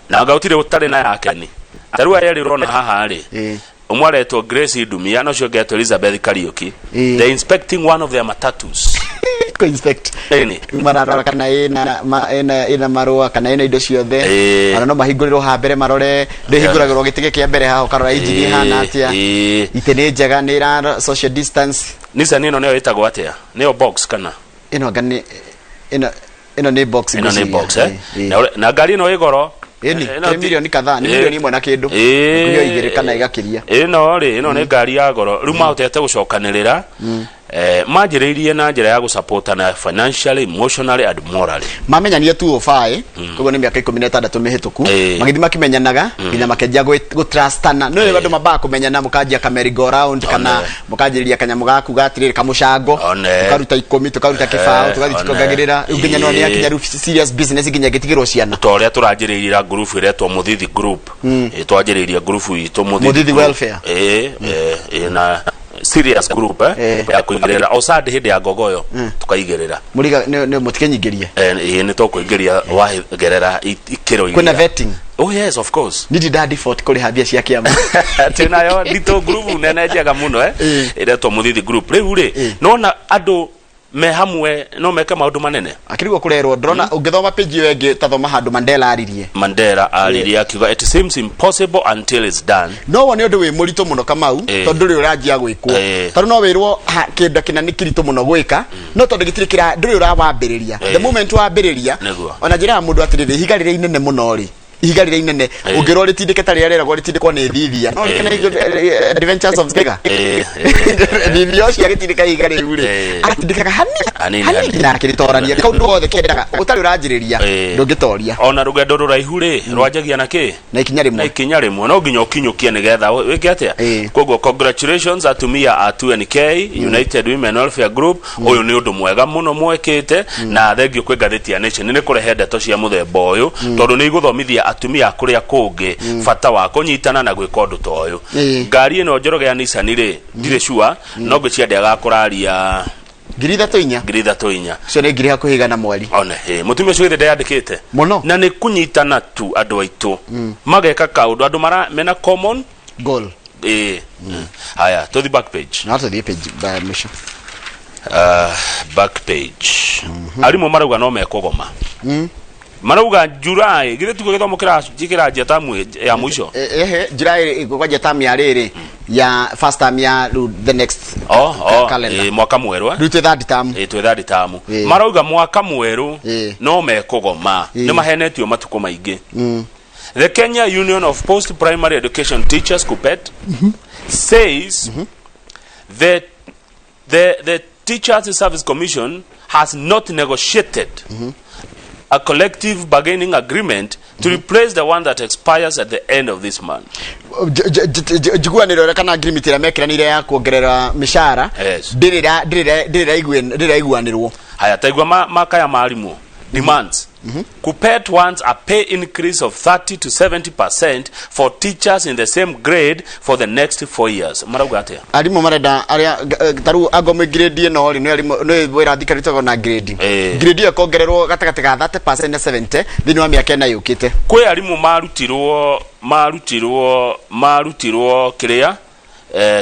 na anga gũtirĩ ũtarĩ na yake. Ni ta rĩu aya erĩ ũrona haha rĩ, ũmwe aretwo Grace Ndumia na ũcio ũngĩ aretwo Elizabeth Kariuki. They inspecting one of their matatus.
Inspect.
Ĩni.
Mararora kana ĩna ĩna marũa, kana ĩna indo ciothe. Ona no mahingũrĩrwo haha mbere marore, ndĩhingũragĩrwo gĩtĩ gĩkĩ kĩa mbere haha, ũkarora injini ĩhana atĩa, itĩ nĩ njega, nĩ ĩra social distance.
Nissan ĩno nĩyo ĩtagwo atĩa? Nĩyo box kana?
Ĩno anga nĩ ĩno nĩ box.
Ĩno nĩ
Ngwĩciria.
box, eh? Na ngari ĩno ĩ goro.
Ĩni.
Ĩno
Nĩ milioni kadhaa, nĩ milioni 1 na kĩndũ, milioni 2 kana ĩgakĩria.
Ĩno rĩ, ĩno nĩ ngari ya goro. Rĩu mahotete gũcokanĩrĩra. Manjĩrĩirie na njĩra ya gũsupportana financially, emotionally and morally.
Mamenyanire 2005, koguo nĩ mĩaka 16 mĩhĩtũku. Magĩthiĩ makĩmenyanaga nginya makĩanjia gũtrustana. No rĩu andũ mambaga kũmenyana, mũkanjia ka merry go round kana mũkanjĩrĩria kanyamũ gaku gatĩrĩrĩ kamũcango, tũkaruta 10, tũkaruta kĩbaũ, tũgathiĩ tũkongagĩrĩra, rĩu nginya no nĩ yakinya rĩu serious business nginya ĩgĩtigĩrwo ciana.
Ta ũrĩa tũranjĩrĩirie group ĩretwo Mũthithi Group. Twanjĩrĩirie group itũ
Mũthithi
Group.
Welfare.
Ĩ, na serious group ya kũigĩrĩra o Sunday hĩndĩ ya ngogoyo tukaigĩrĩra.
Mũriga nĩ mũtikĩnyingĩrie.
Ĩ, nĩ tũkũingĩria wagerera ikĩro
Kwĩna
iria.
vetting?
Oh yes, of course.
Nĩ ndinda default kũrĩha mbia cia kĩama.
Twĩnayo nditũ group nene njega mũno, ĩretwo Mũthithi Group. Rĩu rĩ, nona andũ me hamwe no meke maũndũ manene.
Akĩrigwo kũrerwo, ndĩrona ũngĩthoma page ĩyo ĩngĩ, tathoma handũ Mandela aririe.
Mandela aririe akiuga, "It seems impossible until it's done."
No wone ũndũ wĩ mũritũ mũno, Kamau, tondũ ndũrĩ ũranjia gwĩkwo. Tondũ no wĩrwo kĩndũ kĩna nĩ kĩritũ mũno gwĩka, no tondũ gĩtirĩ kĩra, ndũrĩ ũrawambĩrĩria. The moment wambĩrĩria, ona njĩra ya mũndũ atĩrĩrĩ, ihiga rĩrĩa inene mũno rĩ, ihiga rĩrĩa inene ũngĩrwo rĩtindĩke ta rĩrĩa rĩragwo rĩtindĩkwo nĩ thithia, no rĩkene Adventures of Tiger, thithia ũcio agĩtindĩka ihiga rĩu rĩ, agatindĩkaga
Hanini,
hanini
hanini.
na akĩrĩtorania. Kaũndũ gothe kendaga ũtarĩ ũranjĩrĩria, ndũngĩtoria.
Ona rũgendo rũraihu rĩ, rwanjagia na kĩ?
Na ikinya rĩmwe.
Na ikinya rĩmwe. No nginya ũkinyũkie nĩgetha wĩke atĩa. Koguo congratulations atumia a 2NK United Women Welfare Group. Ũyũ nĩ ũndũ mwega mũno mwekĩte, na thengio kwĩ ngathĩti ya Nation nĩ kũrehe ndeto cia mũthemba ũyũ, tondũ nĩ igũthomithia atumia a kũrĩa kũngĩ bata wa kũnyitana na gwĩka ũndũ ta ũyũ. Ngari ĩno, Njoroge, ya Nissan rĩ, ndirĩ sure, no ngwĩciria ndĩagaga kũraria
3,000 inya.
3,000 inya.
Cio nĩ ngiri hakuhĩ 100 mweri.
One he mutumia ũcio githĩ ndeyandĩkĩte
mũno
na nĩ kũnyitana tu andũ aitũ mageka kaũndũ andũ mara mena common
goal.
Ĩĩ. Haya, tũthi back page.
No tũthiĩ page ba mwisho.
Back page, arimũ marauga no mekũgoma. Marauga July, githĩ tiguo gĩthomo kĩranjia tamu ya mũico?
Ehe, July kwanja term ya rĩrĩ ya first term ya rĩu the next
Oh,
calendar.
Ĩ, mwaka mwerũ, eh?
Rĩu twĩ third term.
Ĩ, twĩ third term. Marauga mwaka mwerũ no mekũgoma. Nĩ mahenetio matukũ maingĩ. The Kenya Union of Post Primary Education Teachers, KUPPET, says the Teachers Service Commission has not negotiated a collective bargaining agreement to replace the one that expires at the end of this month.
Njiguanĩro ĩrĩa kana agreement ĩrĩa mekĩranĩire ya kuongerera mĩcara ndĩrĩraiguanĩrwo.
Haya, taigua makaya ma arimũ demands. KUPPET wants a pay increase of 30 to 70% for teachers in the same grade for the next 4 years. Marauga atia?
Arimũ marenda arĩa tarĩu angomĩ grade ĩno rĩ, nĩ arimũ nĩ wĩra thirikari na grade grade ĩyo ĩkongererwo gatagatĩ ga 30% na 70 thĩinĩ wa mĩaka 4 yũkĩte.
Kwĩ arimũ marutirwo kĩrĩa,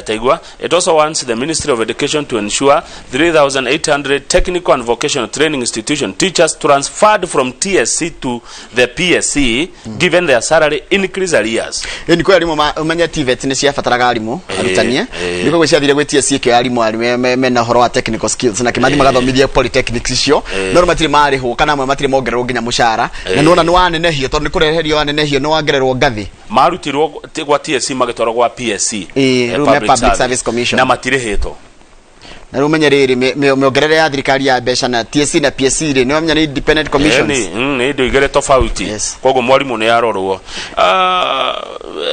taigua, it also wants the Ministry of Education to ensure 3800 technical and vocational training institution teachers transferred from TSC to the PSC given their salary increase arrears.
Ĩ, nĩ kwĩ arimũ ũmenye TVET nĩ ciabataraga arimũ arutani, eh? Nĩ koguo ciathire gwĩ TSC ĩkĩoya arimũ arĩa mena ũhoro wa technical skills na kĩmathi magathomithia polytechnics icio. No rĩu matirĩ marĩhwo kana amwe matirĩ mongererwo nginya mũcara na nĩwona nĩ wanenehio tondũ nĩ kũreherio wanenehio, nĩ wongererwo ngathĩ.
Marutirwo gwa TSC magĩtwarwo gwa PSC.
Rĩu me Public Service Commission.
Na matirĩhĩtwo.
Na rĩu ũmenye rĩrĩ, mĩongerere ya thirikari ya mbeca na TSC na PSC rĩ, nĩ wamenya nĩ independent commissions.
Nĩ indo igĩrĩ tofauti, koguo mwarimũ nĩ arorwo. Ah,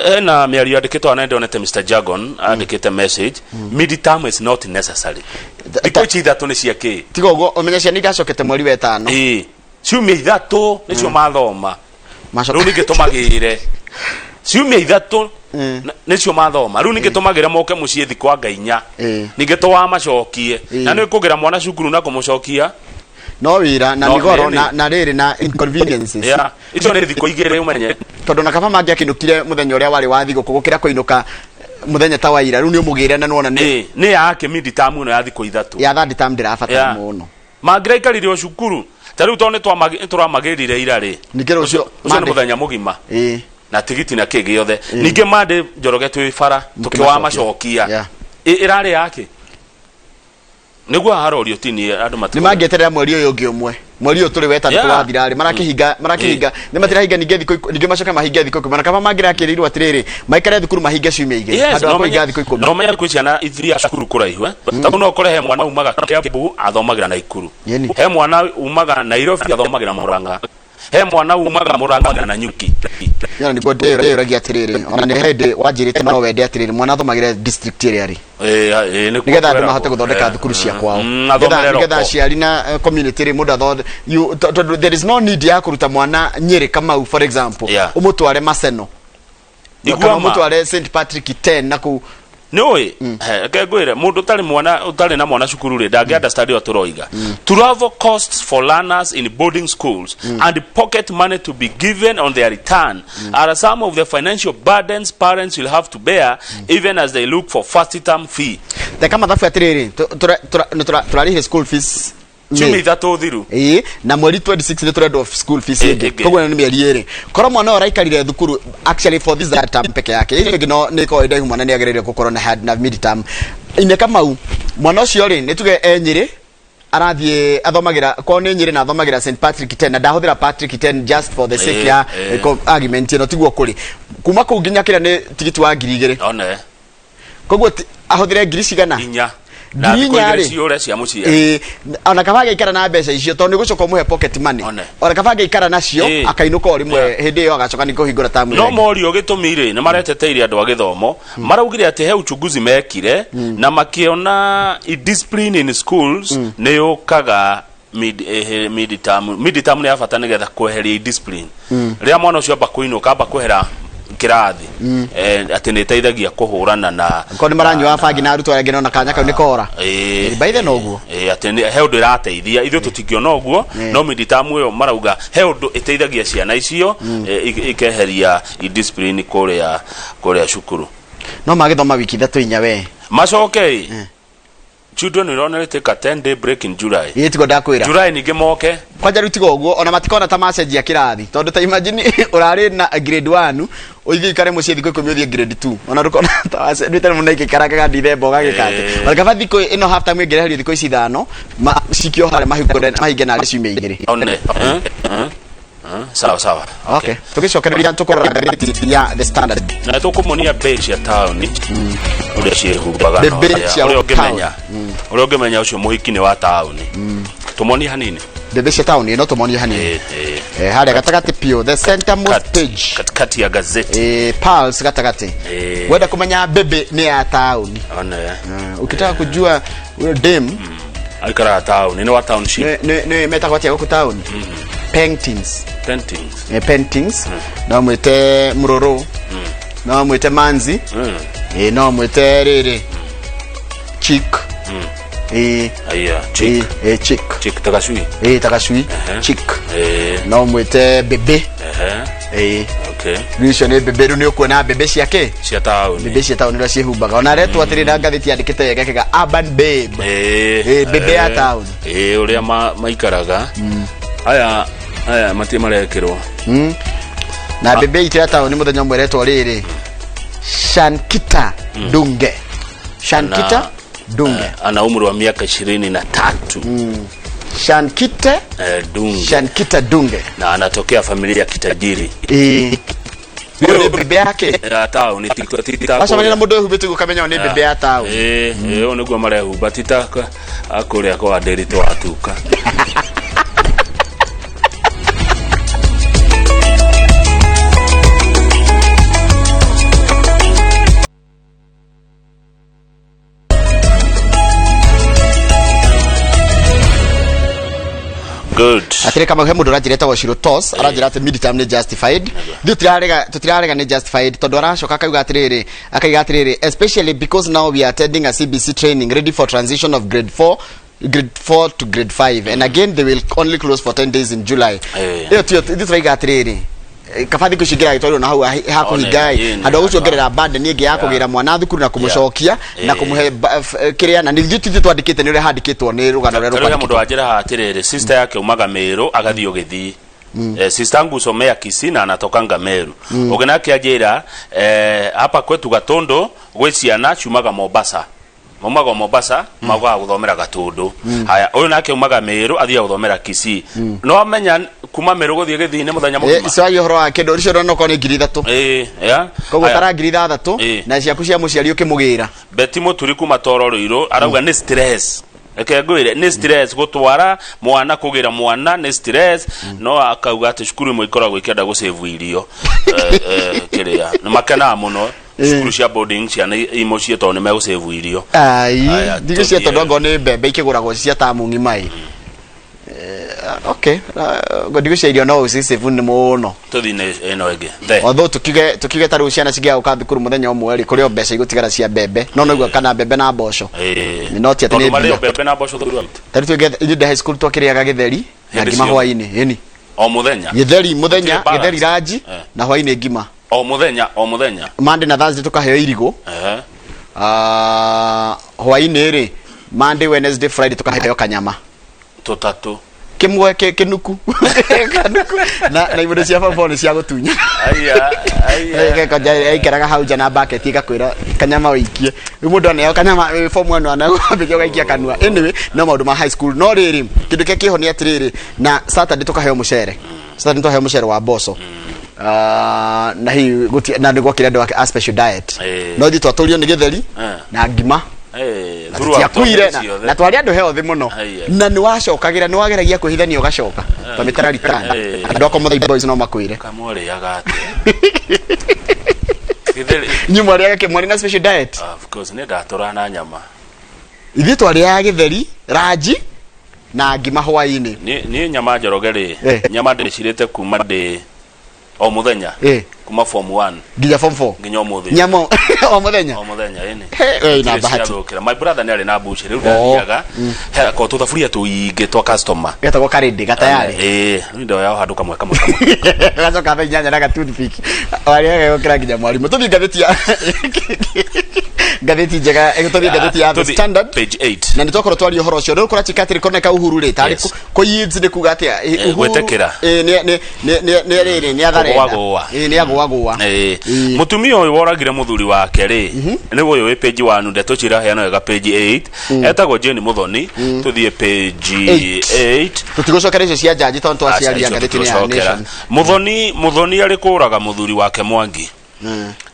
hena mĩario yandĩkĩtwo na ndonete Mr Jagon andĩkĩte message, mid term is not necessary. Thikũ ici 3 nĩ cia kĩ?
Tiga ũguo, ũmenye ciana iracokete mweri wa ĩtano.
Ĩĩ, ciumia 3 nĩcio mathoma.
Macoka.
Rĩu ningĩ tũmagĩre ciumia 3 nĩcio mathoma, rĩu ningĩ tũmagĩre moke mũciĩ thikũ anga 4, ningĩ tũwamacokie na nĩ kũgĩra mwana cukuru na kũmũcokia.
No wĩra na
No,
mĩgoro
ĩni.
na rĩrĩ na inconveniences.
Yeah, icio nĩ thikũ 2, ũmenye.
Tondũ na kaba mangĩakinũkire mũthenya ũrĩa warĩ wa thigũkũ gũkĩra kũinũka mũthenya ta wa ira, rĩu nĩ ũmũgĩre na nĩwona nĩ
Ĩ, nĩ yake mid term ĩno ya thikũ 3?
Ya third term ndĩrabatara mũno.
Mangĩraikarire o cukuru ta rĩu, tondũ nĩ tũramagĩrire ira rĩ.
Ningĩ rũciũ
ũcio nĩ
Monday.
Mũthenya mũgima na tigiti na kĩ gĩothe. Ningĩ mande Njoroge twĩ bara tũkĩwamacokia. Ĩrarĩ yake nĩguo harorio tini andũ
Nĩ
matikũgĩra.
Mangĩeterera mweri ũyũ ũngĩ ũmwe, mweri ũyũ tũrĩ wetandatũ wathira rĩ, marakĩhinga nĩ matirahinga ningĩ thikũ ningĩ macoke mahinge thikũ 10, na kaba mangĩrakĩrĩirwo atĩrĩrĩ, maikare thukuru mahinge ciumia 2 handũ ha kũhinga thikũ 10.
No menye kwĩ ciana ithiaga cukuru kũraihu, eh? Tondũ no ũkore he mwana umaga Kiambu athomagĩra Naikuru, he mwana umaga Nairobi athomagĩra Murang'a, he mwana umaga Murang'a na Nyuki.
Yana nĩguo ndĩyũragia atĩrĩrĩ, ona nĩ hĩndĩ wanjĩrĩte no wende atĩrĩrĩ, mwana athomagĩre district ĩrĩa arĩ nĩgetha andũ mahote gũthondeka thukuru cia kwao.
Athomere
Nĩgetha
roko.
Aciari na community rĩ, mũndũ athonde tondũ there is no need ya kũruta mwana Nyĩrĩ, Kamau, for example, ũmũtware Maseno kana
Igua ma.
ũmũtware St Patrick 10 na kũu.
Nĩũĩ, reke ngwĩre, mũndũ ũtarĩ mwana, ũtarĩ na mwana cukuru rĩ, ndangĩ understand ũrĩa tũroiga. Travel costs for learners in boarding schools and pocket money to be given on their return are some of the financial burdens parents will have to bear even as they look for first term fee.
Teka mathabu atĩrĩrĩ, nĩ tũrarĩhire school fees May.
Ciumia 3 thiru.
Ĩĩ, na mweri 26 nĩ tũrendwo school fees ĩngĩ.
Ĩngĩ.
Koguo nĩ mĩeri 2 korwo mwana ũyũ araikarire thukuru actually for this that term peke yake, ĩyo ĩngĩ no nĩ ĩkorwo ĩndaihu, mwana nĩ agĩrĩire gũkorwo na had na mid term ine. Kamau, mwana ũcio rĩ, nĩ tuge e Nyĩrĩ, arathiĩ athomagĩra kwao nĩ Nyĩrĩ na athomagĩra St Patrick 10, na ndahũthĩra Patrick 10 just for the sake ya argument ĩno, tiguo kũrĩ kuma kũu nginya kĩrĩa nĩ tigiti wa 2,000.
One.
Koguo ahũthĩre ngiri cigana?
4 na
Ngiri
thikũ
4
igĩrĩ
rĩ.
ciũre cia mũciari.
Ĩĩ, ona kaba agĩikara na mbeca icio tondũ nĩ gũcoka ũmũhe pocket money, ona kaba agĩikara nacio akainũka o rĩmwe hĩndĩ ĩyo agacoka nĩ kũhingũra tamu
No
ĩngĩ.
morio gĩtũmi rĩ, nĩ mareteteire andũ a gĩthomo, maraugire atĩ he uchunguzi mekire na makĩona discipline in schools nĩ yũkaga mid term. Mid term nĩ ya bata nĩgetha kweheria discipline. Rĩrĩa mwana ũcio amba kũinũka, amba kwehera kĩrathi atĩ nĩ ĩteithagia kũhũrana na
Korwo nĩ maranyua bangi na arutwo arĩa angĩ nona kanya kau nĩ kora. By the noguo.
Atĩ he ũndũ ĩrateithia, ithuĩ tũtingĩona ũguo, no midterm ĩyo marauga he ũndũ ĩteithagia ciana icio, ikeheria indiscipline kũrĩa kũrĩa cukuru.
No magĩthoma wiki ithatũ inya we.
Macoke ĩ children will only take a 10 day break in July.
Ĩ tiguo ndakwĩra.
July ningĩ moke.
Kwanja rĩu tiga ũguo, ona matikona ta macenjia kĩrathi, tondũ ta imagine ũrarĩ na grade 1 ũthiĩ ikare mũciĩ thikũ 10 ũthiĩ grade 2, ona ndũkona ta wacenjia nĩ mũno igĩikarangaga Dithemba ũgagĩka atĩ. Ona kaba thikũ ĩno half term ĩngĩreherio thikũ ici ithano cikio harĩa mahinge narĩ ciumia igĩrĩ.
One. Sawa sawa.
Okay, tũgĩcokereria tũkũrora ngathĩti ya The Standard.
Na tũkũmonia mbei cia taũni ũrĩa ciĩhumbaga na
Mbei cia
ũrĩa ũngĩmenya
taũni.
Ũrĩa ũngĩmenya ũcio mũhiki nĩ wa taũni, tũmonie hanini.
Mbembe cia taũni no tũmonie hanini. Harĩa gatagatĩ piũ, the centermost page.
Katikati ya gazeti.
Pulse gatagatĩ. Wenda kũmenya mbembe nĩ ya taũni.
One.
Ukitaka kujua huyo dem
aikaraga taũni nĩ wa township.
Nĩ metagwo atĩa gũkũ taũni? Paintings.
Paintings.
Paintings. No mwĩte mũrũrũ, no mwĩte manzi, no mwĩte rĩrĩ chick.
Aya, chick.
Chick.
Chick ta gacui.
Ta gacui. Chick. No mwĩte bebe.
Okay.
Rĩu icio nĩ mbembe, rĩu nĩ ũkuona mbembe ciake
cia taũni.
Mbembe cia taũni ũrĩa ciĩhumbaga, ona aretwo atĩrĩ na ngathĩti yandĩkĩte wega kega, urban babe. Mbembe ya taũni.
Ũrĩa maikaraga aya aya matirĩ marekĩrwo.
Na mbembe itũ ya taũni mũthenya ũmwe ĩretwo rĩrĩ Shankita Dunge. Shankita Dunge.
Ana umri wa miaka 23.
Shankita
Dunge.
Shankita Dunge.
Na anatokea familia ya kitajiri.
Nĩ mbembe yake
ya taũni, ti ta
wacemania na mũndũ wĩhumbĩte ũguo ũkamenya nĩ mbembe ya taũni.
Ũũ nĩguo marehumba, ti ta kũrĩa kwa Ndĩritũ watuka. Good.
Atirĩ kama he mũndũ ũranjĩra etagwo Shiro Tos, aranjĩra atĩ midterm nĩ justified. Ithuĩ tũtirarega nĩ justified, tondũ aracoka akauga atĩrĩrĩ, akaiga atĩrĩrĩ, especially because now we are attending a CBC training ready for transition of grade 4 grade 4 to grade 5, and again they will only close for 10 days in July. Ĩyo tiyo ithuĩ tũraiga atĩrĩrĩ, kaba thikũ ici ingĩragĩtwarirwo na hau hakũhinga ĩ, handũ ha gũciongerera burden ĩngĩ ya kũgĩra mwana thukuru na kũmũcokia na kũmũhe kĩrĩa, na nithuĩ tithuĩ twandĩkĩte, nĩ ũrĩa handĩkĩtwo nĩ rũgano rũrĩa
Tarĩu he mũndũ
rũkwandĩkĩtwo.
wanjĩra haha atĩrĩrĩ, sister yake umaga Meru agathiĩ ũgĩthiĩ. Sister yangu usomea Kisii na anatokanga Meru. Ũngĩ nake anjĩra, hapa kwetu Gatundu gwĩ ciana ciumaga Mombasa, maumaga Mombasa magoka guthomera Gatundu. Haya, uyu nake umaga Meru athiaga guthomera Kisii. No amenya kuma Meru guthie Githii ni muthenya mugima.
Cwagia ũhoro wa kĩndũ ũcio ũrona okorwo nĩ 3,000.
Ya.
Koguo
Haya.
tara 6,000 na ciaku cia mũciari ũkĩmũgĩra.
Beti Muturi kuma Toro Ruiru arauga nĩ stress, reke ngwĩre nĩ stress gũtwara mwana, kũgĩra mwana nĩ stress. No akauga atĩ cukuru imwe ikoragwo ikĩenda gũsave irio. Kĩrĩa nĩ makenaga mũno cukuru cia boarding, ciana i mũciĩ tondũ nĩ megũsave irio.
Ai.
Aya,
ndigũ cia
tũthiĩ.
Tondũ angorwo nĩ mbembe ikĩgũragwo cia tamu ng'ima ĩ. Okay, ndigũ cia irio no ũcicĩbu nĩ mũno.
Tũthiĩ na ĩno ĩngĩ The.
Although tukiuge ta rĩu ciana cingĩaga gũka thukuru mũthenya ũmwe rĩ, kũrĩ o mbeca igũtigara cia mbembe, no noigua kana mbembe na mboco. No ti atĩ
Tondũ
nĩ
marĩo
mbia.
mbembe na mboco throughout.
Ta rĩu tuge ithuĩ ndĩ high school twakĩrĩaga gĩtheri na
Hĩndĩ
ngima
ciothe.
hwaĩ-inĩ, ĩni.
O mũthenya.
Gĩtheri mũthenya.
Gũtirĩ balance.
Gĩtheri ranji na hwaĩ-inĩ ngima.
O mũthenya, o mũthenya.
Monday na Thursday tukaheo irigũ. Hwaĩ-inĩ rĩ, Monday, Wednesday, Friday tukaheo kanyama.
Tũtatũ.
Kimwe kinuku kanuku na ibũndũ cia baba nĩ cia gũtunya.
Aya, aya.
Aikaraga hau nja na bucket ĩgakwĩra kanyama ũikie. Rĩu mũndũ aneo kanyama form 1 aneo ambĩkia ũgaikia kanua. Anyway, no maũndũ ma high school. No rĩrĩ, kĩndũ kĩrĩa kĩho nĩ atĩrĩrĩ, na Saturday tũkaheo mũcere. Saturday tũkaheo mũcere wa mboco. Na hihi na nĩ gwakĩrĩ andũ a special diet. No ithuĩ twatũrio nĩ gĩtheri na ngima. Na
Throughout
tũtiakuire
hĩndĩ ciothe.
na twarĩ andũ healthy mũno.
Aiya.
Na nĩ wacokagĩra, nĩ wageragia kwĩhithania ũgacoka twamĩtara return. Andũ akwa Muthai Boys no makwĩre.
Kamwarĩaga atĩa? Gĩtheri.
Inyuĩ mwarĩaga kĩ? Mwarĩ na special diet?
Of course, nĩ ndatũra na nyama.
Ithuĩ twarĩaga gĩtheri ranji na ngima hwaĩ-inĩ.
Niĩ nyama njoroge rĩ, nyama ndĩcirĩte kuma ndĩ O muthenya. Kuma form 1
nginya form 4.
Nginya umuthi.
Nyama o muthenya.
O muthenya ĩni.
He, we wĩna
Gũtirĩ
bahati.
ciathũkĩra. My brother nĩ arĩ na mbuci rĩu
Oh.
ndathiaga he ko tũthaburia tũingĩ twa customer.
Getagwo karĩndĩ gatayarĩ.
Ĩĩ, rĩu ndoya o handũ kamwe kamwe kamwe.
Gacoka thaa 8 na ga toothpick. Warĩa gũkĩra nginya mwarimũ. Tũthiĩ ngathĩti ya ngathĩti njega, tũthiĩ ngathĩti ya The
Tũthiĩ
Standard.
Page 8.
Na nĩ twakorwo twaria ũhoro ũcio. Rĩu kũrachika atĩrĩ koneka Uhuru rĩ, tarĩ
Yes.
kũ yields nĩ kuga atĩa? Uhuru-
Gwĩtĩkĩra.
Nĩ nĩ nĩ nĩ nĩ rĩrĩ nĩ atharenda.
Kũgũagũa.
Nĩ agũagũa.
Mũtumia ũyũ woragire mũthuri wake rĩ, nĩ ũyũ wĩ page 1, ndeto icio iraheana wega page 8, etagwo Jane Muthoni. Tũthiĩ page 8.
Tũtigũcokera icio cia njanji tondũ
Aca,
twaciaria
icio
ngathĩti-inĩ ya
tũtigũcokera.
Nation.
Muthoni arĩ kũraga mũthuri wake Mwangi,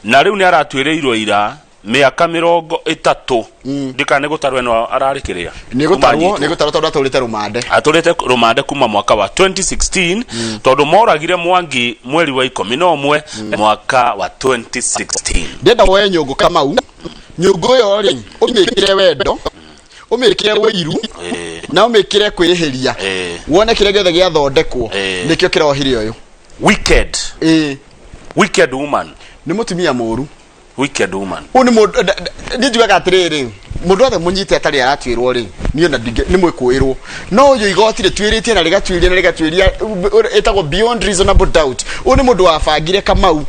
na rĩu nĩ aratuĩrĩirwo ira mĩaka 30. Ndikana nĩ gũtarwo ĩno ararĩ kĩrĩa.
Nĩ
Kuma
gũtarwo.
anyitwo.
Nĩ gũtarwo tondũ atũrĩte rũmande.
Atũrĩte rũmande kuma mwaka wa 2016, tondũ moragire Mwangi mweri wa 11 mwaka wa 2016.
Ndĩrenda woe nyũngũ, Kamau. Nyũngũ ĩyo rĩ, ũmĩkĩre wendo, ũmĩkĩre ũiru na ũmĩkĩre kwĩrĩhĩria, wone kĩrĩa gĩothe gĩathondekwo nĩkĩo kĩrohire ũyũ.
Wicked. Wicked woman.
Nĩ mũtumia mũru.
Wicked woman.
Ũyũ nĩ mũndũ niĩ njugaga atĩrĩrĩ, mũndũ wothe mũnyite atarĩ aratuĩrwo rĩ, niĩ ona nĩ mwĩkũĩrwo, no ũyũ igoti rĩtuĩrĩtie na rĩgatuĩria na rĩgatuĩria, ĩtagwo beyond reasonable doubt. Ũyũ nĩ mũndũ wabangire, Kamau,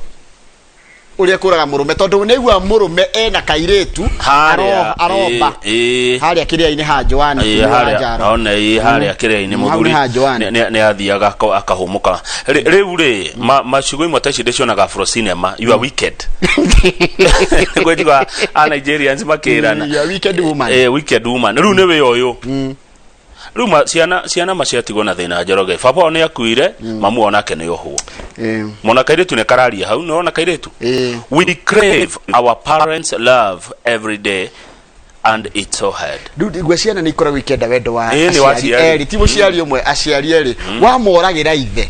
ũrĩa kũraga mũrũme, tondũ nĩaigua mũrũme ena kairĩtu
harĩa
aromba harĩa kĩrĩa-inĩ ha Joan.
Harĩa ona harĩa kĩrĩa-inĩ.
Hau nĩ
Mũthuri
ha Joan.
Nĩ athiaga akahũmũka. Rĩu rĩ, macigo imwe ta ici ndĩcionaga Afro cinema. You are wicked, nĩguo njigua a Nigerians makĩrana.
You are wicked woman.
Wicked woman. Rĩu nĩ wĩ ũyũ rĩu ciana maciatigwo na thĩna. Njoroge, baba wao nĩ akuire, mamu wao nake nĩ ohwo. Mwana kairĩtu nĩ kararia hau, nĩ wona kairĩtu? We crave our parents' love every day and it's so hard.
Rĩu igua ciana nĩ ikoragwo ikĩenda wendo wa
Ĩĩ, nĩ wa
aciari
aciari.
erĩ, ti mũciari ũmwe, aciari erĩ. Wamoragĩra ithe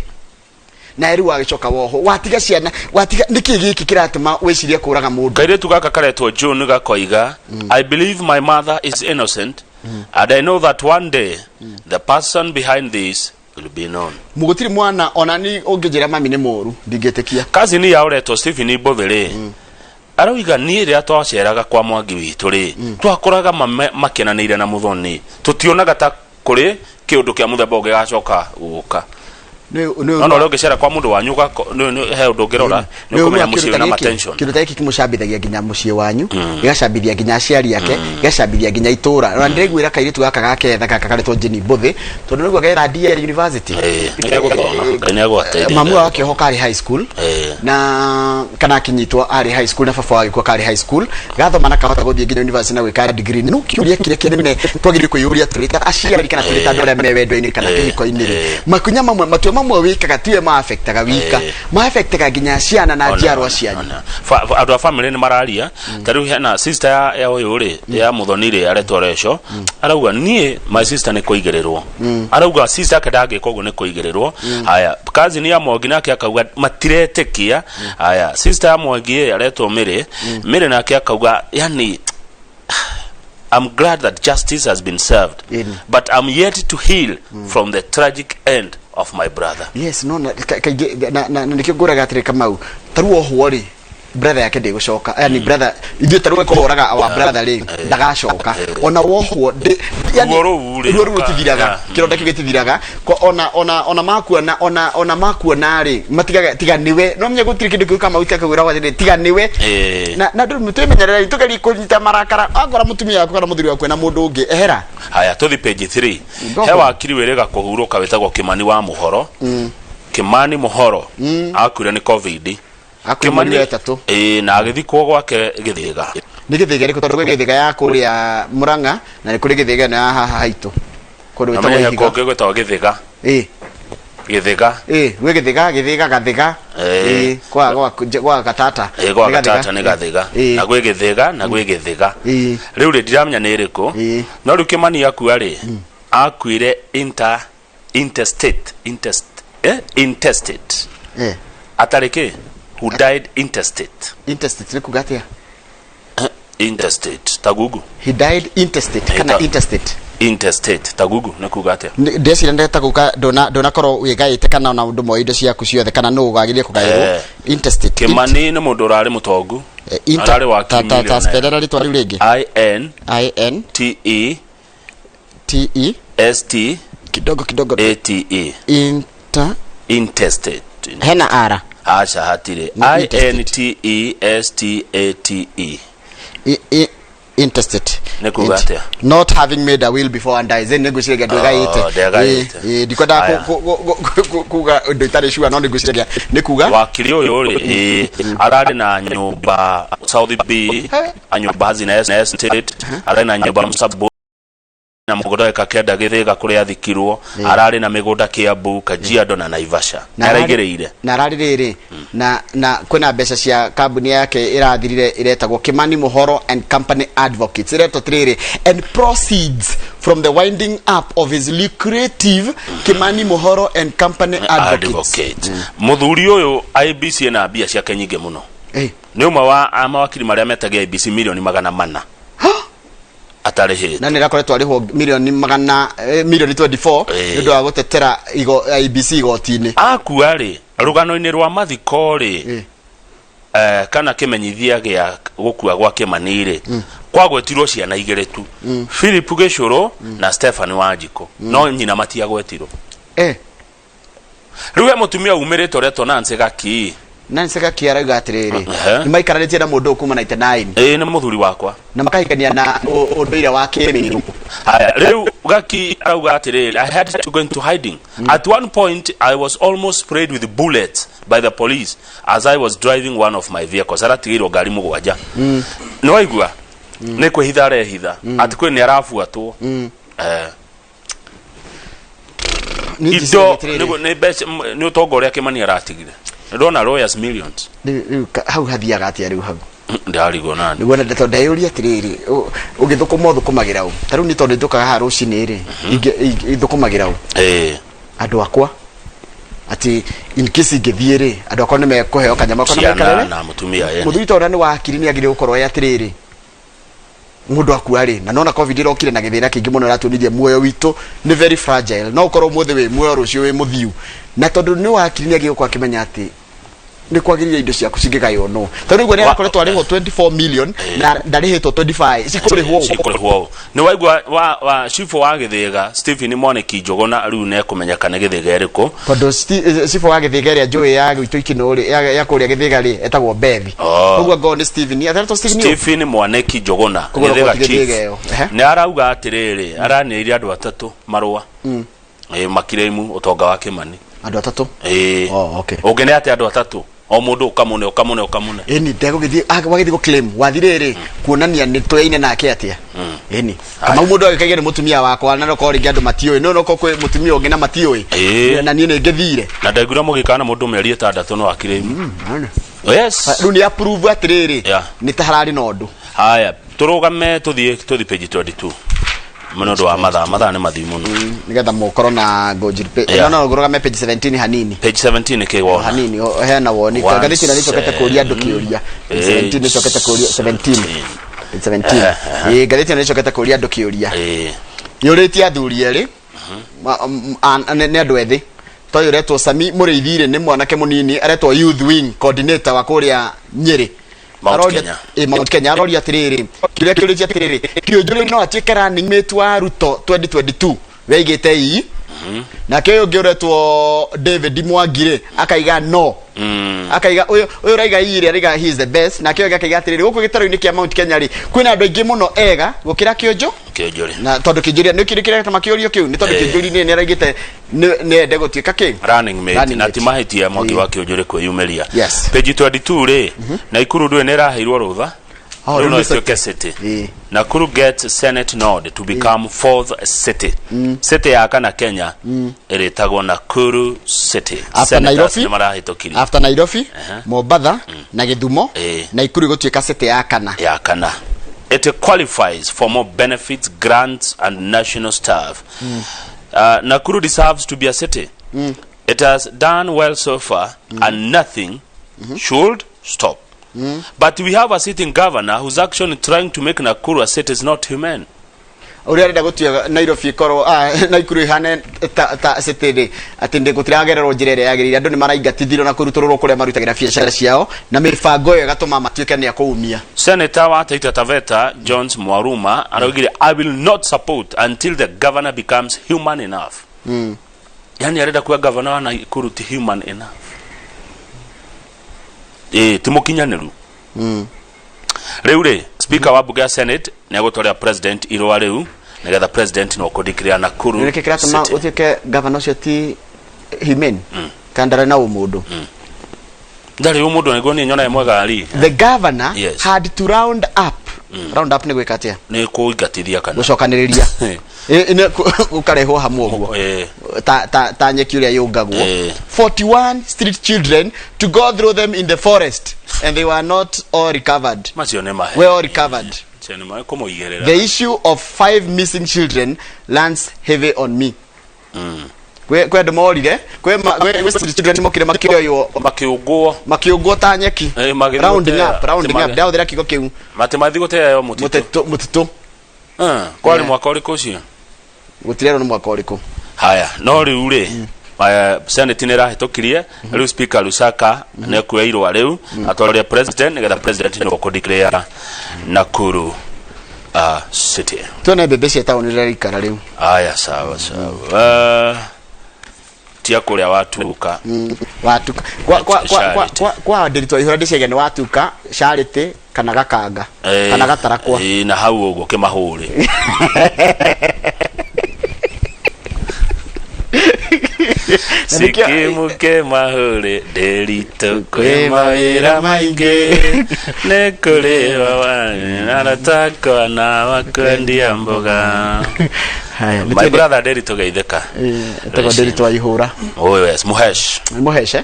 na rĩu wagĩcoka woho, watiga ciana, watiga nĩkĩ gĩkĩ kĩratũma wĩcirie kũraga mũndũ?
Kairĩtu gaka karetwo June gakoiga, "I believe my mother is innocent and I know that one day the person behind this will be known."
Mũgũtirĩ mwana ona ni ũngĩnjĩra mami nĩ mũru, ndingĩtĩkia.
Kazini ya ũretwo Stephen Mbũthĩ rĩ, arauga, niĩ rĩrĩa twaceraga kwa Mwangi witũ rĩ, twakoraga makenanĩire na Mũthoni, tũtionaga ta kũrĩ kĩũndũ kĩa mũthemba ũngĩgacoka gũka. No na ũrĩa ũngĩcera kwa mũndũ wanyu he ũndũ ũngĩrora nĩ ũkũmenya mũciĩ wĩna matension.
Kĩndũ ta gĩkĩ kĩmũcambithagia nginya mũciĩ wanyu, gĩgacambithia nginya aciari ake, gĩgacambithia nginya itũra. Ona ndĩraiguĩra kairĩtu gaka gaketha gaka karetwo Jenny Mbũthĩ, tondũ nĩguo gera DL University.
Nĩegũthoma, Ngai nĩegũgateithia.
Mamu wao akĩohoka arĩ high school, na kana akinyitwo arĩ high school, na baba wao agĩkua karĩ high school. Gathoma na kahota gũthiĩ nginya university na gwĩka degree. No kĩũria kĩrĩa kĩnene twagĩrĩire kwĩyũria tũrĩ ta aciari kana tũrĩ ta andũ arĩa me wendo-inĩ kana kĩhiko-inĩ rĩ, makinya mamwe, matua mamwe wĩkaga tiwe ma affectaga wika, ma affectaga nginya ciana na njiarwa cianyu.
Andũ a family nĩ mararia. Ta rĩu hena sister ya ũyũ rĩ, ya Mũthoni rĩ, aretwo Reco, arauga, niĩ my sister nĩ kũigĩrĩrwo. Arauga sister ake ndangĩka ũguo, nĩ kũigĩrĩrwo. Haya, cousin ya Mwangi nake akauga matiretĩkia. Haya, sister ya Mwangi ĩ aretwo Mĩrĩ. Mĩrĩ nake akauga, yani, "I'm glad that justice has been served, but I'm yet to heal from the tragic end of my brother."
Yes, no na kaingĩ na nĩkĩo ngũraga atĩrĩ, Kamau, ta rĩu ohwo rĩ, brother yake ndĩgũcoka, yani brother ithuĩ ta rĩu kũhoraga our brother rĩ, ndagacoka ona wohwo yani
Ruo rũu rĩ,
ruo rũu rũtithiraga. Kĩronda kĩu gĩtithiraga. Ona makuona, ona makuona rĩ, matigaga tiga nĩwe no menye gũtirĩ kĩndũ kĩu Kamau gĩakũgwĩra atĩrĩ, tiga nĩwe. Na ndũ twĩmenyerere, tũgerie kũnyita marakara. Akora mũtumia waku kana mũthuri waku na mũndũ ũngĩ, ehera.
Haya, tũthi page 3.
Go.
He wakiri wĩrĩga kũhurũka wĩtagwo Kimani wa Mũhoro. Kimani Mũhoro akuire nĩ COVID.
Akuire mweri wa ĩtatũ.
Ĩĩ, na agĩthikwo gwake Gĩthĩga.
Nĩ Gĩthĩga ĩrĩkũ? Tondũ gwĩ Gĩthĩga ya kũrĩa Mũrang'a na nĩ kũrĩ Gĩthĩga ĩno ya haha haitũ kũndũ gwĩtagwo
Namenye he
Ihiga.
kũngĩ gwĩtagwo Gĩthĩga. Gĩthĩga.
Ĩĩ, gwĩ Gĩthĩga, Gĩthĩga, Gathĩga. Ĩĩ, kwa Gatata.
Ĩĩ, gwa
Nĩ Gathĩga.
Gatata nĩ Gathĩga. Na gwĩ Gĩthĩga na gwĩ Gĩthĩga. Rĩu rĩ, ndiramenya nĩ ĩrĩkũ, no rĩu Kimani akua rĩ, akuire interstate intestate atarĩ kĩ, who died intestate.
Intestate nĩ kuga atĩa?
Intestate ta gugu.
He died intestate kana interstate?
Intestate ta Google nĩ kuga atĩa?
Ndeciria ndeta guka ndona ndonakorwo wĩgaĩte kana ona ũndũ moe indo ciaku ciothe kana nũ wagĩrĩire kũgaĩrwo. Intestate.
Kimani nĩ mũndũ ũrarĩ mũtongu. Ararĩ wa
ta ta ta
millionaire.
spellera rĩtwa rĩu rĩngĩ.
I N
I N
T E
T E
S T
kidogo kidogo
A T E.
Inter.
Intestate.
Hena R?
Aca, hatirĩ.
Nĩ
I N T E S T A T E.
Intestate.
Nĩ kuga atĩa?
Not having made a will before and dies. Nĩ ngwĩciragia ndwĩgaĩte.
Oh, ndĩgaĩte.
Ĩ, ndikwendaga
Aya.
kuga ũndũ itarĩ sure, no nĩ ngwĩciragia nĩ kuga
Wakiri ũyũ rĩ, ararĩ na nyũmba South B, nyũmba Hazina Estate, ararĩ na nyũmba Msabu na mũgũnda eka 9 Gĩthĩga kũrĩa athikirwo. Ararĩ na mĩgũnda Kiambu, Kajiado na Naivasha.
Na
Nĩaraigĩrĩire.
Na ararĩ rĩrĩ na kwĩna mbeca cia kambuni yake ĩrathirire ĩretagwo Kimani Muhoro and Company Advocates, ĩretwo atĩrĩrĩ, and proceeds from the winding up of his lucrative Kimani Muhoro and Company Advocates.
Advocate. Mũthuri ũyũ, IEBC ĩna mbia ciake nyingĩ mũno. Nĩ ũmwe wa mawakiri marĩa metagia IEBC milioni 400 atarĩhĩte.
Na nĩ rakoretwo arĩhwo milioni magana milioni 24 nĩ ũndũ wa gũtetera IEBC igoti-inĩ.
Akua rĩ, rũgano-inĩ rwa mathiko rĩ, kana kĩmenyithia gĩa gũkua gwa Kĩmani rĩ, kwagwetirwo ciana igĩrĩ tu, Philip Gĩcũrũ na Stephen Wanjikũ, no nyina matiagwetirwo. Rĩu he mũtumia umĩrĩte ũretwo Nancy Gaki.
Nancy Gaki arauga atĩrĩrĩ,
Ehe.
nĩ maikaranĩtie na mũndũ ũyũ kuma 99.
Ĩĩ, nĩ mũthuri wakwa.
Na makahikania na ũndũire wa kĩmĩrũ.
Haya, rĩu Gaki arauga atĩrĩrĩ, "I had to go into hiding. At one point I was almost sprayed with bullets by the police as I was driving one of my vehicles." Aratigĩirwo ngari 7. Nĩ waigua nĩ kwĩhitha arehitha atĩ kwĩ nĩ arabuatwo.
Niĩ
Indo
njĩciragia atĩrĩrĩ,
nĩ mbeca nĩ ũtonga ũrĩa Kĩmani aratigire, ndona lawyers millions.
Rĩu hau hathiaga atĩa rĩu hau?
Ndarigwo nani.
Nĩguo na tondũ ndeyũria atĩrĩrĩ, ũgĩthũkũma ũthũkũmagĩra ũ? Ta rĩu nĩ tondũ njũkaga haha rũcinĩ rĩ, ithũkũmagĩra ũ? Andũ akwa, atĩ in case ingĩthiĩ rĩ, andũ akwa nĩ mekũheo kanyama kana
ciana
maikarĩre
na mũtumia ene.
Mũthuri tondũ nĩ wakiri nĩ agĩrĩire gũkorwo e atĩrĩrĩ, mũndũ akua rĩ, na nona COVID ĩrokire na gĩthĩna kĩingĩ mũno, ĩratuonirie muoyo witũ nĩ very fragile, no ũkorwo ũmũthĩ wĩ muoyo, rũciũ wĩ mũthiu. Na tondũ nĩ wakiri nĩ agĩrĩire gũkorwo akĩmenya atĩ nĩ kwagĩrĩire indo ciaku cingĩgaywo no tondũ rĩu nĩ arakoretwo arĩhwo 24 million na ndarĩhĩtwo 25, cikũrĩhwo.
Cikũrĩhwo ũũ. Nĩ waigua wa cibũ wa Gĩthĩga Stephen Mwaniki Njũgũna, rĩu nĩekũmenyeka nĩ Gĩthĩga ĩrĩkũ.
Tondũ cibũ wa Gĩthĩga ĩrĩa njũĩ ya gwitũ ikinũ rĩ, ya kũrĩa Gĩthĩga rĩ, etagwo Bethi.
Oh.
Koguo ngorwo nĩ Stephen atetwo Stephen ũũ?
Stephen Mwaniki Njũgũna.
Koguo
Gĩthĩga
no Gĩthĩga
chief.
ĩyo. Ehe.
Nĩ arauga atĩrĩrĩ, aranĩrĩire andũ atatũ marũa makirĩmu ũtonga wa Kĩmani.
Andũ atatũ?
Ĩĩ.
Oh, okay.
Ũngĩ nĩ atĩ andũ atatũ, o mũndũ ũkamũne ũkamũne ũkamũne.
Ĩni ndegũgĩthiĩ wagĩthiĩ gũ claim wathi rĩrĩ kuonania nĩ tũyaine nake atĩa. Ĩni Kamau, mũndũ agĩkagia nĩ mũtumia wakwa, na nokorwo rĩngĩ andũ matiũĩ, no nokorwo kwĩ mũtumia ũngĩ na matiũĩ. Na niĩ nĩ ngĩthire.
Na ndaiguire mũgĩkana mũndũ mĩeri 6 no akirĩmu, yes.
Rĩu nĩ approve atĩrĩrĩ, nĩ ta hararĩ na ũndũ.
Haya, tũrũgame, tũthiĩ page 22 mũno ũndũ wa mathaa, mathaa nĩ mathiu mũno.
Nĩgetha mũkorwo na ngũnjiri. No ngũrũgame page 17 hanini.
Page 17 kĩ wona?
Hanini hena woni.
One
Ngathĩti ĩno nĩcokete kũria andũ kĩũria. Page 17 nĩcokete kũria 17, page 17. Ĩĩ, ngathĩti ĩno nĩcokete kũria andũ kĩũria. Yũrĩtie athuri erĩ nĩ andũ ethĩ, toyũ ũretwo Sami Mũrĩithi rĩ, nĩ mwanake mũnini, aretwo youth wing coordinator wa kũrĩa Nyĩrĩ.
Mount Kenya.
Ĩ, Mount Kenya. Aroria atĩrĩrĩ, kĩũria kĩũrĩtie atĩrĩrĩ, Kĩũnjũrĩ no atuĩke running mate wa Ruto 2022? Weigĩte ii. Nake ũyũ ũngĩ ũretwo David Mwangi rĩ, akaiga no. Akaiga ũyũ ũraiga ii rĩ, araiga he is the best. Nake ũyũ ũngĩ akaiga atĩrĩrĩ, gũkũ gĩtarũ-inĩ kĩa Mount Kenya rĩ, kwĩna andũ aingĩ mũno ega gũkĩra Kĩũnjũ.
Kĩũnjũrĩ.
Na tondũ Kĩnjũri nĩ kĩrĩ kĩrĩa kĩũrio kĩu nĩ tondũ Kĩnjũri nĩ araigĩte nĩ ende gũtuĩka kĩ
running mate.
Running
Na
mate.
ti mahĩtia Mwangi wa Kĩũnjũrĩ kwĩyumĩria.
Yes.
Page 22 rĩ, Naikuru ndũĩ nĩ ĩraheirwo rũtha.
Oh,
rĩu
rĩu
no
nĩ
ĩtuĩke city. Nakuru gets Senate nod to become fourth city. City ya kana Kenya ĩrĩtagwo Nakuru City.
After
Senators
Nairobi.
nĩ marahĩtũkirie.
After Nairobi, Mombatha na Gĩthumo, Naikuru gũtuĩka city ya kana.
Ya kana. It qualifies for more benefits, grants and national staff. Nakuru deserves to be a city. It has done well so far and nothing should stop. But we have a sitting governor whose action in trying to make Nakuru a city is not humane.
Ũrĩa arenda gũtua Nairobi ĩkorwo Naikuru ĩhane ta city rĩ, atĩ ndĩ gũtiragererwo njĩra ĩrĩa yagĩrĩire, andũ nĩ maraingatithirio na kũrutũrũrwo kũrĩa marutagĩra biacara ciao, na mĩbango ĩyo ĩgatũma matuĩke nĩ a kũumia.
Senator wa Taita Taveta Jones Mwaruma araugire, "I will not support until the governor becomes human enough." Yani arenda kuga governor wa Nakuru ti human enough. Ti mũkinyanĩru. Rĩu rĩ, speaker wa bunge ya Senate nĩ agũtwarĩra president irũa rĩu nĩgetha president no kũdeclare Nakuru
Nĩkĩ kĩratũma
city.
ũtuĩke gavana ũcio ti humane kana ndarĩ na ũmũndũ?
Ndarĩ ũmũndũ nĩguo niĩ nyonae mwega ri.
The governor
Yes.
had to round up. Round up nĩ gwĩka atĩa?
Nĩ kũingatithia kana
gũcokanĩrĩria. Gũkarehwo hamwe ũguo ta nyeki ũrĩa yũngagwo. 41 street children to go through them in the forest, and they were not all recovered.
Macio nĩ mahe.
Were all recovered.
Macio nĩ mahe kũmũigĩrĩra.
The issue of five missing children lands heavy on me. Kwĩ andũ morire, kwĩ street children mokire makĩoywo,
makĩũngwo,
makĩũngwo ta nyeki.
Magĩthiĩ
Rounding
gũteo.
up, rounding up, ndahũthĩra kiugo kĩu.
Matĩ mathiĩ gũteo mũtitũ.
Mũtitũ, mũtitũ.
Kwarĩ mwaka ũrĩkũ ũcio?
Gũtirerwo nĩ mwaka ũrĩkũ.
Haya, no rĩu rĩ, Senate nĩ ĩrahĩtũkirie. Rĩu speaker Lusaka nĩ ekuoya irũa rĩu atwarĩre president nĩgetha president nĩ kũdeclare Nakuru city.
Tuone mbembe cia taũni rĩrĩa ikara rĩu.
Haya, sawa sawa. Tia kũrĩa watuka.
Watuka kwa
Charity.
kwa ndĩritũ ihũra ndĩciagia nĩ watuka, Charity kana gakanga kana gatarakwa.
Na hau ũguo kĩmahũrĩ.
Na nĩkĩo-
Sikimuke mahũrĩ ndĩritũ kwĩ mawĩra maingĩ nĩ kũrĩwa aratakwa na wakwendia mboga.
Haya,
My
nĩtwende-
brother Ndĩritũ geithĩka.
Etagwo Ndĩritũ wa ihũra.
Oh yes, Muhesh.
Nĩ mũhece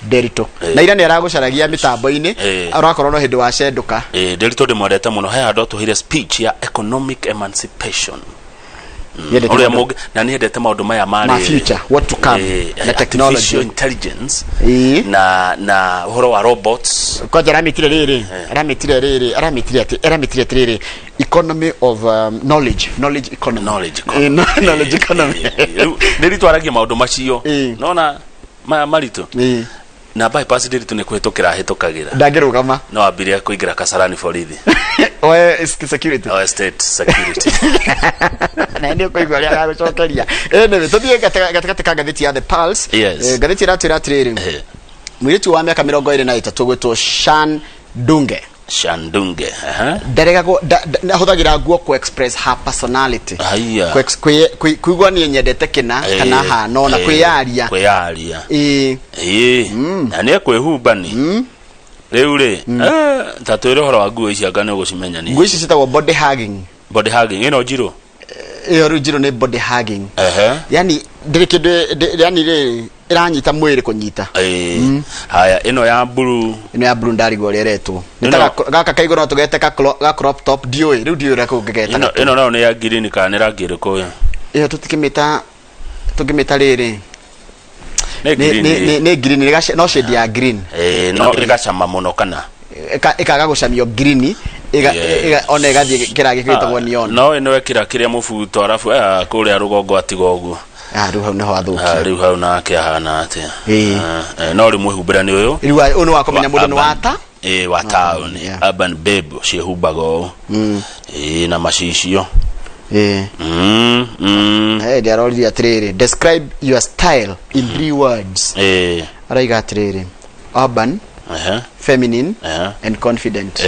Ndĩritũ na ira nĩ aragũcaragia mĩtambo-inĩ, arakorwo no hĩndĩ wacendũka.
Ndĩritũ ndĩmwendete mũno, he handũ atũheire speech ya economic emancipation.
Yendete
Ũrĩa
maũndũ-
mũngĩ na nĩ endete maũndũ maya
ma
marĩ
future, what to come, na technology.
Artificial intelligence na ũhoro wa robots.
Kwanja aramitire rĩrĩ, aramitire rĩrĩ, aramitire atĩ, aramitire atĩrĩrĩ, economy of knowledge, knowledge economy.
Knowledge economy.
Knowledge economy.
Rĩu Ndĩritũ aragia maũndũ macio nona maya maritũ na bypass. Ndĩritũ nĩ kũhĩtũkĩra ahĩtũkagĩra.
Ndangĩrũgama.
No ambirie kũingĩra Kasarani borithi.
Oe security.
Oe state security.
Na nĩ ũkũigua ũrĩa agagũcokeria. Anyway, tũthiĩ gatagatĩ ka ngathĩti ya The Pulse.
Yes.
Ngathĩti ĩratwĩra atĩrĩrĩ, mũirĩtu wa mĩaka 23 gwĩtwo Shan Dunge.
Shandunge, aha.
Ndaregagwo ahũthagĩra nguo ku express her personality.
Haiya.
Kuigua niĩ nyendete kĩna kana hana na kwĩyaria.
Kwĩyaria.
Ĩĩ.
Ĩĩ, na nĩ ekwĩhumba ni rĩu rĩ, ta twĩre ũhoro wa nguo ici anga nĩ ũgũcimenya ni.
Nguo ici ciĩtagwo body hugging.
Body hugging ĩno njirũ.
Ĩyo rĩu njirũ nĩ body hugging.
Ehe.
Yani ndĩrĩ kĩndũ yani rĩ ĩranyita mwĩrĩ kũnyita.
Ĩĩ. Haya, ĩno ya blue?
Ĩno ya blue ndarigwo ũrĩa ĩretwo. Nĩ ta gaka kaigũrũ no tũgete ga crop top, ndiũĩ rĩu, ndiũĩ ũrĩa kũngĩgeta.
Ĩno nayo nĩ ya green kana nĩ rangi ũrĩkũ ũyũ?
Ĩyo tũtikĩmĩta, tũngĩmĩta rĩrĩ
Nĩ green.
Nĩ green, no shade ya green.
Ĩĩ, no ĩgacama mũno kana?
Ĩkaga gũcamio green, ona ĩgathiĩ kĩrangi gĩtagwo neon.
No ĩno ĩkĩra kĩrĩa mũbuto arabu kũrĩa rũgongo atiga ũguo.
Ah, rĩu hau nĩho athũkia.
Ah, rĩu hau nake ahana atĩa?
Ĩĩ.
Ah, no rĩu mwĩhumbĩra nĩ ũyũ.
Rĩu ũyũ nĩ wa kũmenya mũndũ nĩ wata.
Ĩĩ, wa town, urban babe ciĩhumbaga ũũ. Ĩĩ, na macicio.
Ĩĩ. Eh, ndĩaroririe atĩrĩrĩ, "Describe your style in three words." Araiga atĩrĩrĩ, urban, feminine and confident.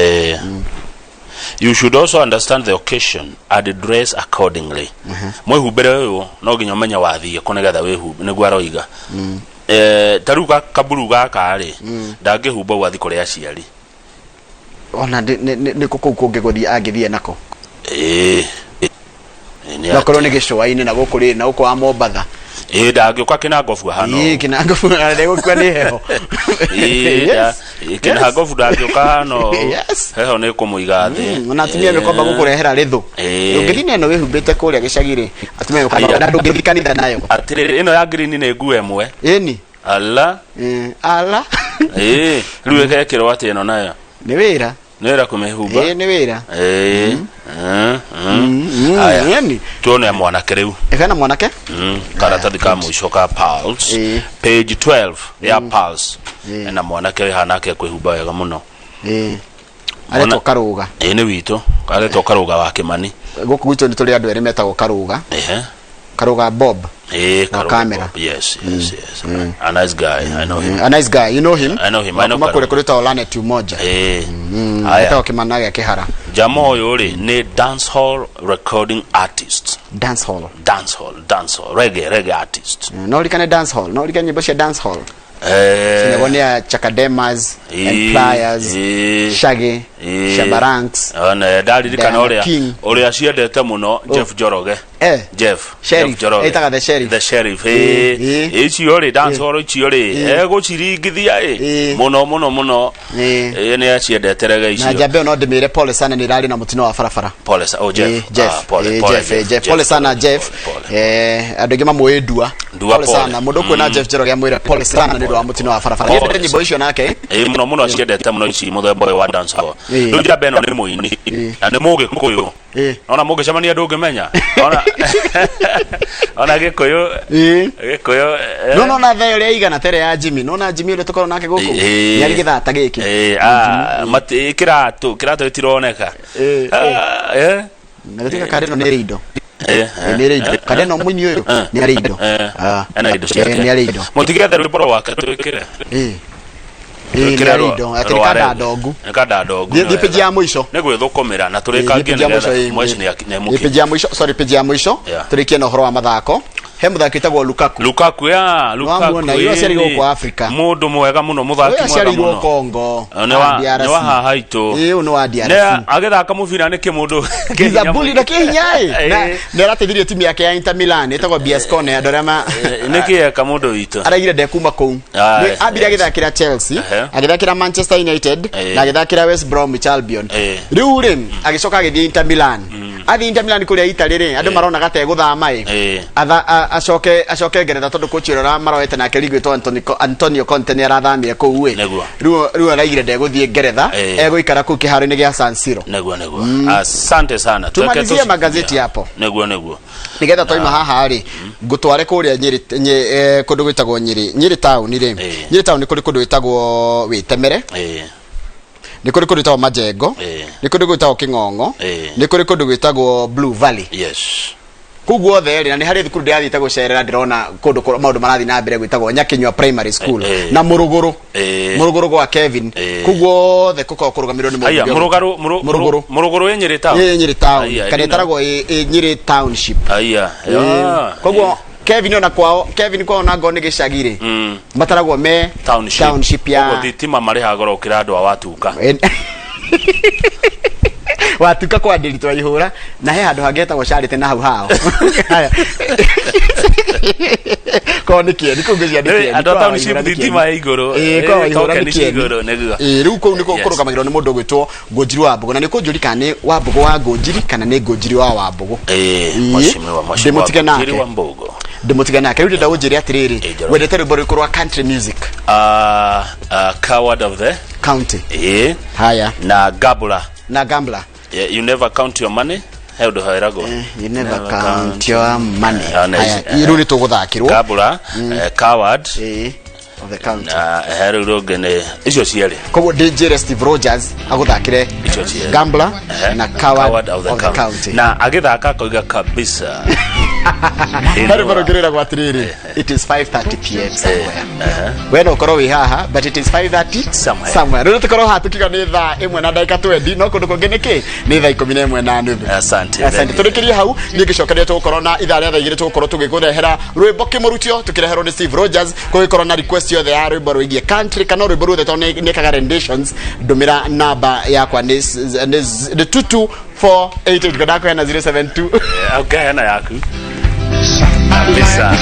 You should also understand the occasion and dress accordingly. Mwĩhumbĩre ũyũ no nginya ũmenye wathiĩ kũ nĩgetha wĩhumbe nĩguo aroiga. Ta rĩu kaburu gaka rĩ, ndangĩhumba ũguo athiĩ kũrĩ aciari.
Ona nĩ kũ kũu kũngĩ gũthiĩ angĩthiĩ nako?
Ĩĩ. Ĩĩ, nĩ
No korwo
atĩa?
nĩ gĩcũa-inĩ na gũkũ rĩ, na gũkũ wa Mombatha.
Ĩĩ, ndangĩũka kĩnangobu hano.
Ĩĩ, kĩnangobu ndegũkua nĩ heho.
Ĩĩ, ĩĩ, kĩnangobu ndangĩũka hano. Heho nĩ kũmũiga thĩ.
Ona atumia mĩkomba gũkũrehera rĩthũ. Ũngĩthiĩ na ĩno wĩhumbĩte kũrĩa gĩcagi rĩ, atumia mĩkomba
Haya.
na ndũngĩthiĩ kanitha nayo.
Atĩrĩrĩ, ĩno ya green nĩ nguo ĩmwe?
Ĩni.
Ala.
Ala.
Ĩĩ, rĩu ĩgekĩrwo atĩ ĩno nayo?
Nĩ wĩra.
Nĩ wĩra kũmĩhumba.
Ĩĩ, nĩ wĩra.
Ĩĩ. Aya.
Yani
Tuone mwanake rĩu.
Ĩkana mwanake.
Karatathi ka mũico ka Pulse, page 12 ya Pulse, na mwanake wĩ hanake kwĩhumba wega mũno.
Aretwo Karũga.
Ĩ, nĩ witũ, aretwo Karũga wa Kĩmani.
Gũkũ gwitũ nĩ tũrĩ andũ erĩ metagwo Karũga. Karũga Bob.
Wa
Karũga
camera. Bob. Yes. A nice guy, I know him.
A nice guy, you know him?
I know him, I know.
Kuma kũrĩa
Karũga.
kũrĩ ta Olanet Umoja.
Aya.
Etagwo Kĩmana gĩa Kĩhara.
Jama ũyũ rĩ nĩ dance hall recording artist.
Dance hall.
Dance hall, dance hall, reggae artist.
No ũririkane dance hall, no ũririkane nyĩmbo cia dance hall? Ciinagwo nĩ a Chakademas and Pliers, Shaggy, Shabba Ranks.
Ona ndaririkana
Diana
ũrĩa
King.
Ũrĩa ciendete mũno Jeff Njoroge. Jeff
Sheriff.
Jeff Njoroge.
Ĩtaga The Sheriff.
The Sheriff, ĩ icio rĩ, dance hall icio rĩ, egũciringithia ĩ mũno mũno mũno. Ĩ, nĩ aciendete reggae
Na
icio.
njambe ĩyo no ndĩmĩre pole sana, nĩ ĩrarĩ na mũtino wa barabara.
Pole sa, oh, Jeff.
Jeff.
Ah, pole, pole,
Jeff, Jeff. Pole sana Jeff. Andũ aingĩ mamũĩ Ndua.
Ndua,
Pole
pole.
sana mũndũ ũkuona Jeff Njoroge amwĩre pole sana nĩ ũndũ wa mũtino wa barabara.
Pole.
Nĩendete nyĩmbo icio nake.
Ĩ, mũno mũno aciendete mũno ici, mũthemba ũyũ wa dance hall. Rĩu njambe ĩno nĩ mũini na nĩ mũgĩkũyũ. Ona mũngĩcemania ndũngĩmenya ona gĩkũyũ, gĩkũyũ.
No no na thayo ũrĩa igana tere ya Jimmy, no na Jimmy ũrĩa tũkorwo nake gũkũ nĩ arĩ gĩthata gĩkĩ.
Ah, kĩratũ, kĩratũ gĩtironeka. Ah.
Na gũtuĩka kandĩ ĩno nĩ ĩrĩ indo. Nĩ ĩrĩ indo. Kandĩ ĩno mũini ũyũ nĩ arĩ indo.
Ena indo ciake.
Nĩ arĩ indo.
Mũtigethe rwĩmbo rwake twĩkĩre.
Nĩ
Twĩkĩre
arĩ indo atĩ nĩ
rwa
kanda
reggae.
ndongu.
Nĩ kanda ndongu.
Thiĩ
Nĩ
thiĩ page
wega.
ya mũico.
Nĩ gwĩthũkũmĩra na
Thiĩ
tũrĩkangie
page ya mũico,
nĩgetha mweci nĩ
Thiĩ
mũkinyu.
page ya mũico, sorry, page ya mũico. Tũrĩkie na ũhoro wa mathako. He mũthaki wĩtagwo Lukaku.
Lukaku, ya Lukaku.
Wamuona, ũyũ aciarĩirwo
ĩ,
gũkũ Africa.
Mũndũ mwega mũno,
Ũyũ
mũthaki mwega
aciarĩirwo
mũno.
Congo.
Nĩ wa
DRC.
nĩ wa haha haitũ.
Ĩ, ũyũ nĩ wa DRC.
Nĩ agĩthaka mũbira nĩ kĩmũndũ.
He's a bully na kĩhinya ĩ. Na nĩ arateithirie timu yake ya Inter Milan ĩtagwo Biascone, andũ arĩa ma
Nĩ kĩ eka mũndũ witũ?
Araigire ndekuma kũu.
Aye,
Nĩ ambire agĩthakĩra Chelsea, agĩthakĩra Manchester United na agĩthakĩra West Bromwich Albion. Rĩu rĩ agĩcoka agĩthiĩ Inter Milan. Athiĩ Inter Milan kũrĩa Italy rĩ, andũ maronaga ta egũthama ĩ. Acoke Ngeretha tondũ coach ũrĩa maroete nake ligi wĩtwo Antonio Conte nĩ arathamire kũu ĩ. Rĩu araigire ndegũthiĩ Ngeretha, egũikara kũu kĩharo-inĩ gĩa San Siro.
Nĩguo. Asante sana. Tweke
Tumalizie magazeti hapo.
Nĩguo.
Nigetha twaima haha rĩ, ngũtware kũrĩa Nyĩrĩ, kũndũ gwĩtagwo Nyĩrĩ, Nyĩrĩ town rĩ. Nyĩrĩ town nĩ kũrĩ kũndũ gwĩtagwo Wĩtemere, nĩ kũrĩ kũndũ gwĩtagwo Majengo, nĩ kũndũ gwĩtagwo Kĩng'ong'o, nĩ kũrĩ kũndũ gwĩtagwo Blue Valley. Kũu guothe rĩ, na nĩ harĩ thukuru ndĩrathiĩte gũcerera, ndĩrona kũndũ maũndũ marathiĩ na mbere gwĩtagwo Nyakinyua Primary School na Mũrũgũrũ, Mũrũgũrũ gwa Kevin. Kũu guothe gũkoragwo kũrũgamĩrĩrwo nĩ
Aya,
mũmbunge
Mũrũgarũ,
Mũrũgũrũ.
Mũrũgũrũ ĩ Nyĩrĩ town.
Ĩ Nyĩrĩ town.
Aya,
Kana ĩtaragwo ĩ Nyĩrĩ township.
Aya.
Koguo Kevin ona kwao, Kevin kwao na ngoo nĩ gĩcagi rĩ, mataragwo me
Township.
township ya
Koguo thitima marĩhaga goro gũkĩra andũ a Watuka.
Watuka kwa ndĩri twaihũra na he handũ hangĩ hetagwo Charity na hau hao. Haya. Korwo nĩ kĩeni kũu ngĩcia nĩ kĩeni.
Andũ a
Kwa
township
Waihũra nĩ
thitima
kĩeni.
ĩ igũrũ.
Ĩĩ, kwa Waihũra nĩ
Token ci
kĩeni.
igũrũ nĩguo.
Ĩĩ, rĩu kũu nĩkuo kũrũgamagĩrwo nĩ mũndũ ũgwĩtwo Ngũnjiri wa Mbũgũ, na nĩ kũnjũri kana nĩ Wambũgũ wa Ngũnjiri kana nĩ Ngũnjiri wa Wambũgũ.
Mheshimiwa, mheshimiwa
Ndĩmũtige nake.
Ngũnjiri wa Mbũgũ.
Ndĩmũtige nake. Rĩu ndĩrenda ũnjĩre atĩrĩrĩ,
Njoroge.
wendete rwĩmbo rũrĩkũ rwa country music?
Coward of the
County.
Ĩ.
Haya.
Na Gambler.
Na Gambler.
Yeah, you never count your money. He ũndũ heragwo.
You never count your money.
Na
Haya,
ici,
rĩu nĩ tũgũthakĩrwo.
Gambler, Coward.
Of the County.
Na he rĩu rũngĩ nĩ icio cierĩ.
Koguo ndĩnjĩre Steve Rogers agũthakĩre
Icio cierĩ.
Gambler na Coward of the County.
Na agĩthaka akoiga kabisa.
Harĩ barũngĩrĩragwo atĩrĩrĩ, it is 5:30 pm somewhere. We no ũkorwo wĩ haha, but it is 5:30
somewhere.
Somewhere. Rĩu tũkorwo haha tũkiuga nĩ thaa 1 na ndagĩka 20, no kũndũ kũngĩ nĩ kĩ nĩ thaa 11 na nuthu.
Asante.
Asante. Tũrĩkĩrie hau, niĩ ngĩcokeria tũgũkorwo na ithaa rĩa thaa 2 tũgũkorwo tũgĩkũrehera rwĩmbo kĩmũrutio tũkĩreherwo nĩ Steve Rogers. Kũgĩkorwo na request yothe ya rwĩmbo rwĩgiĩ country kana rwĩmbo ruothe tondũ nĩkaga renditions, ndũmĩra namba yakwa nĩ 22488, ngwendaga kũheana 072.
Ũkĩheana yaku. Kabisa.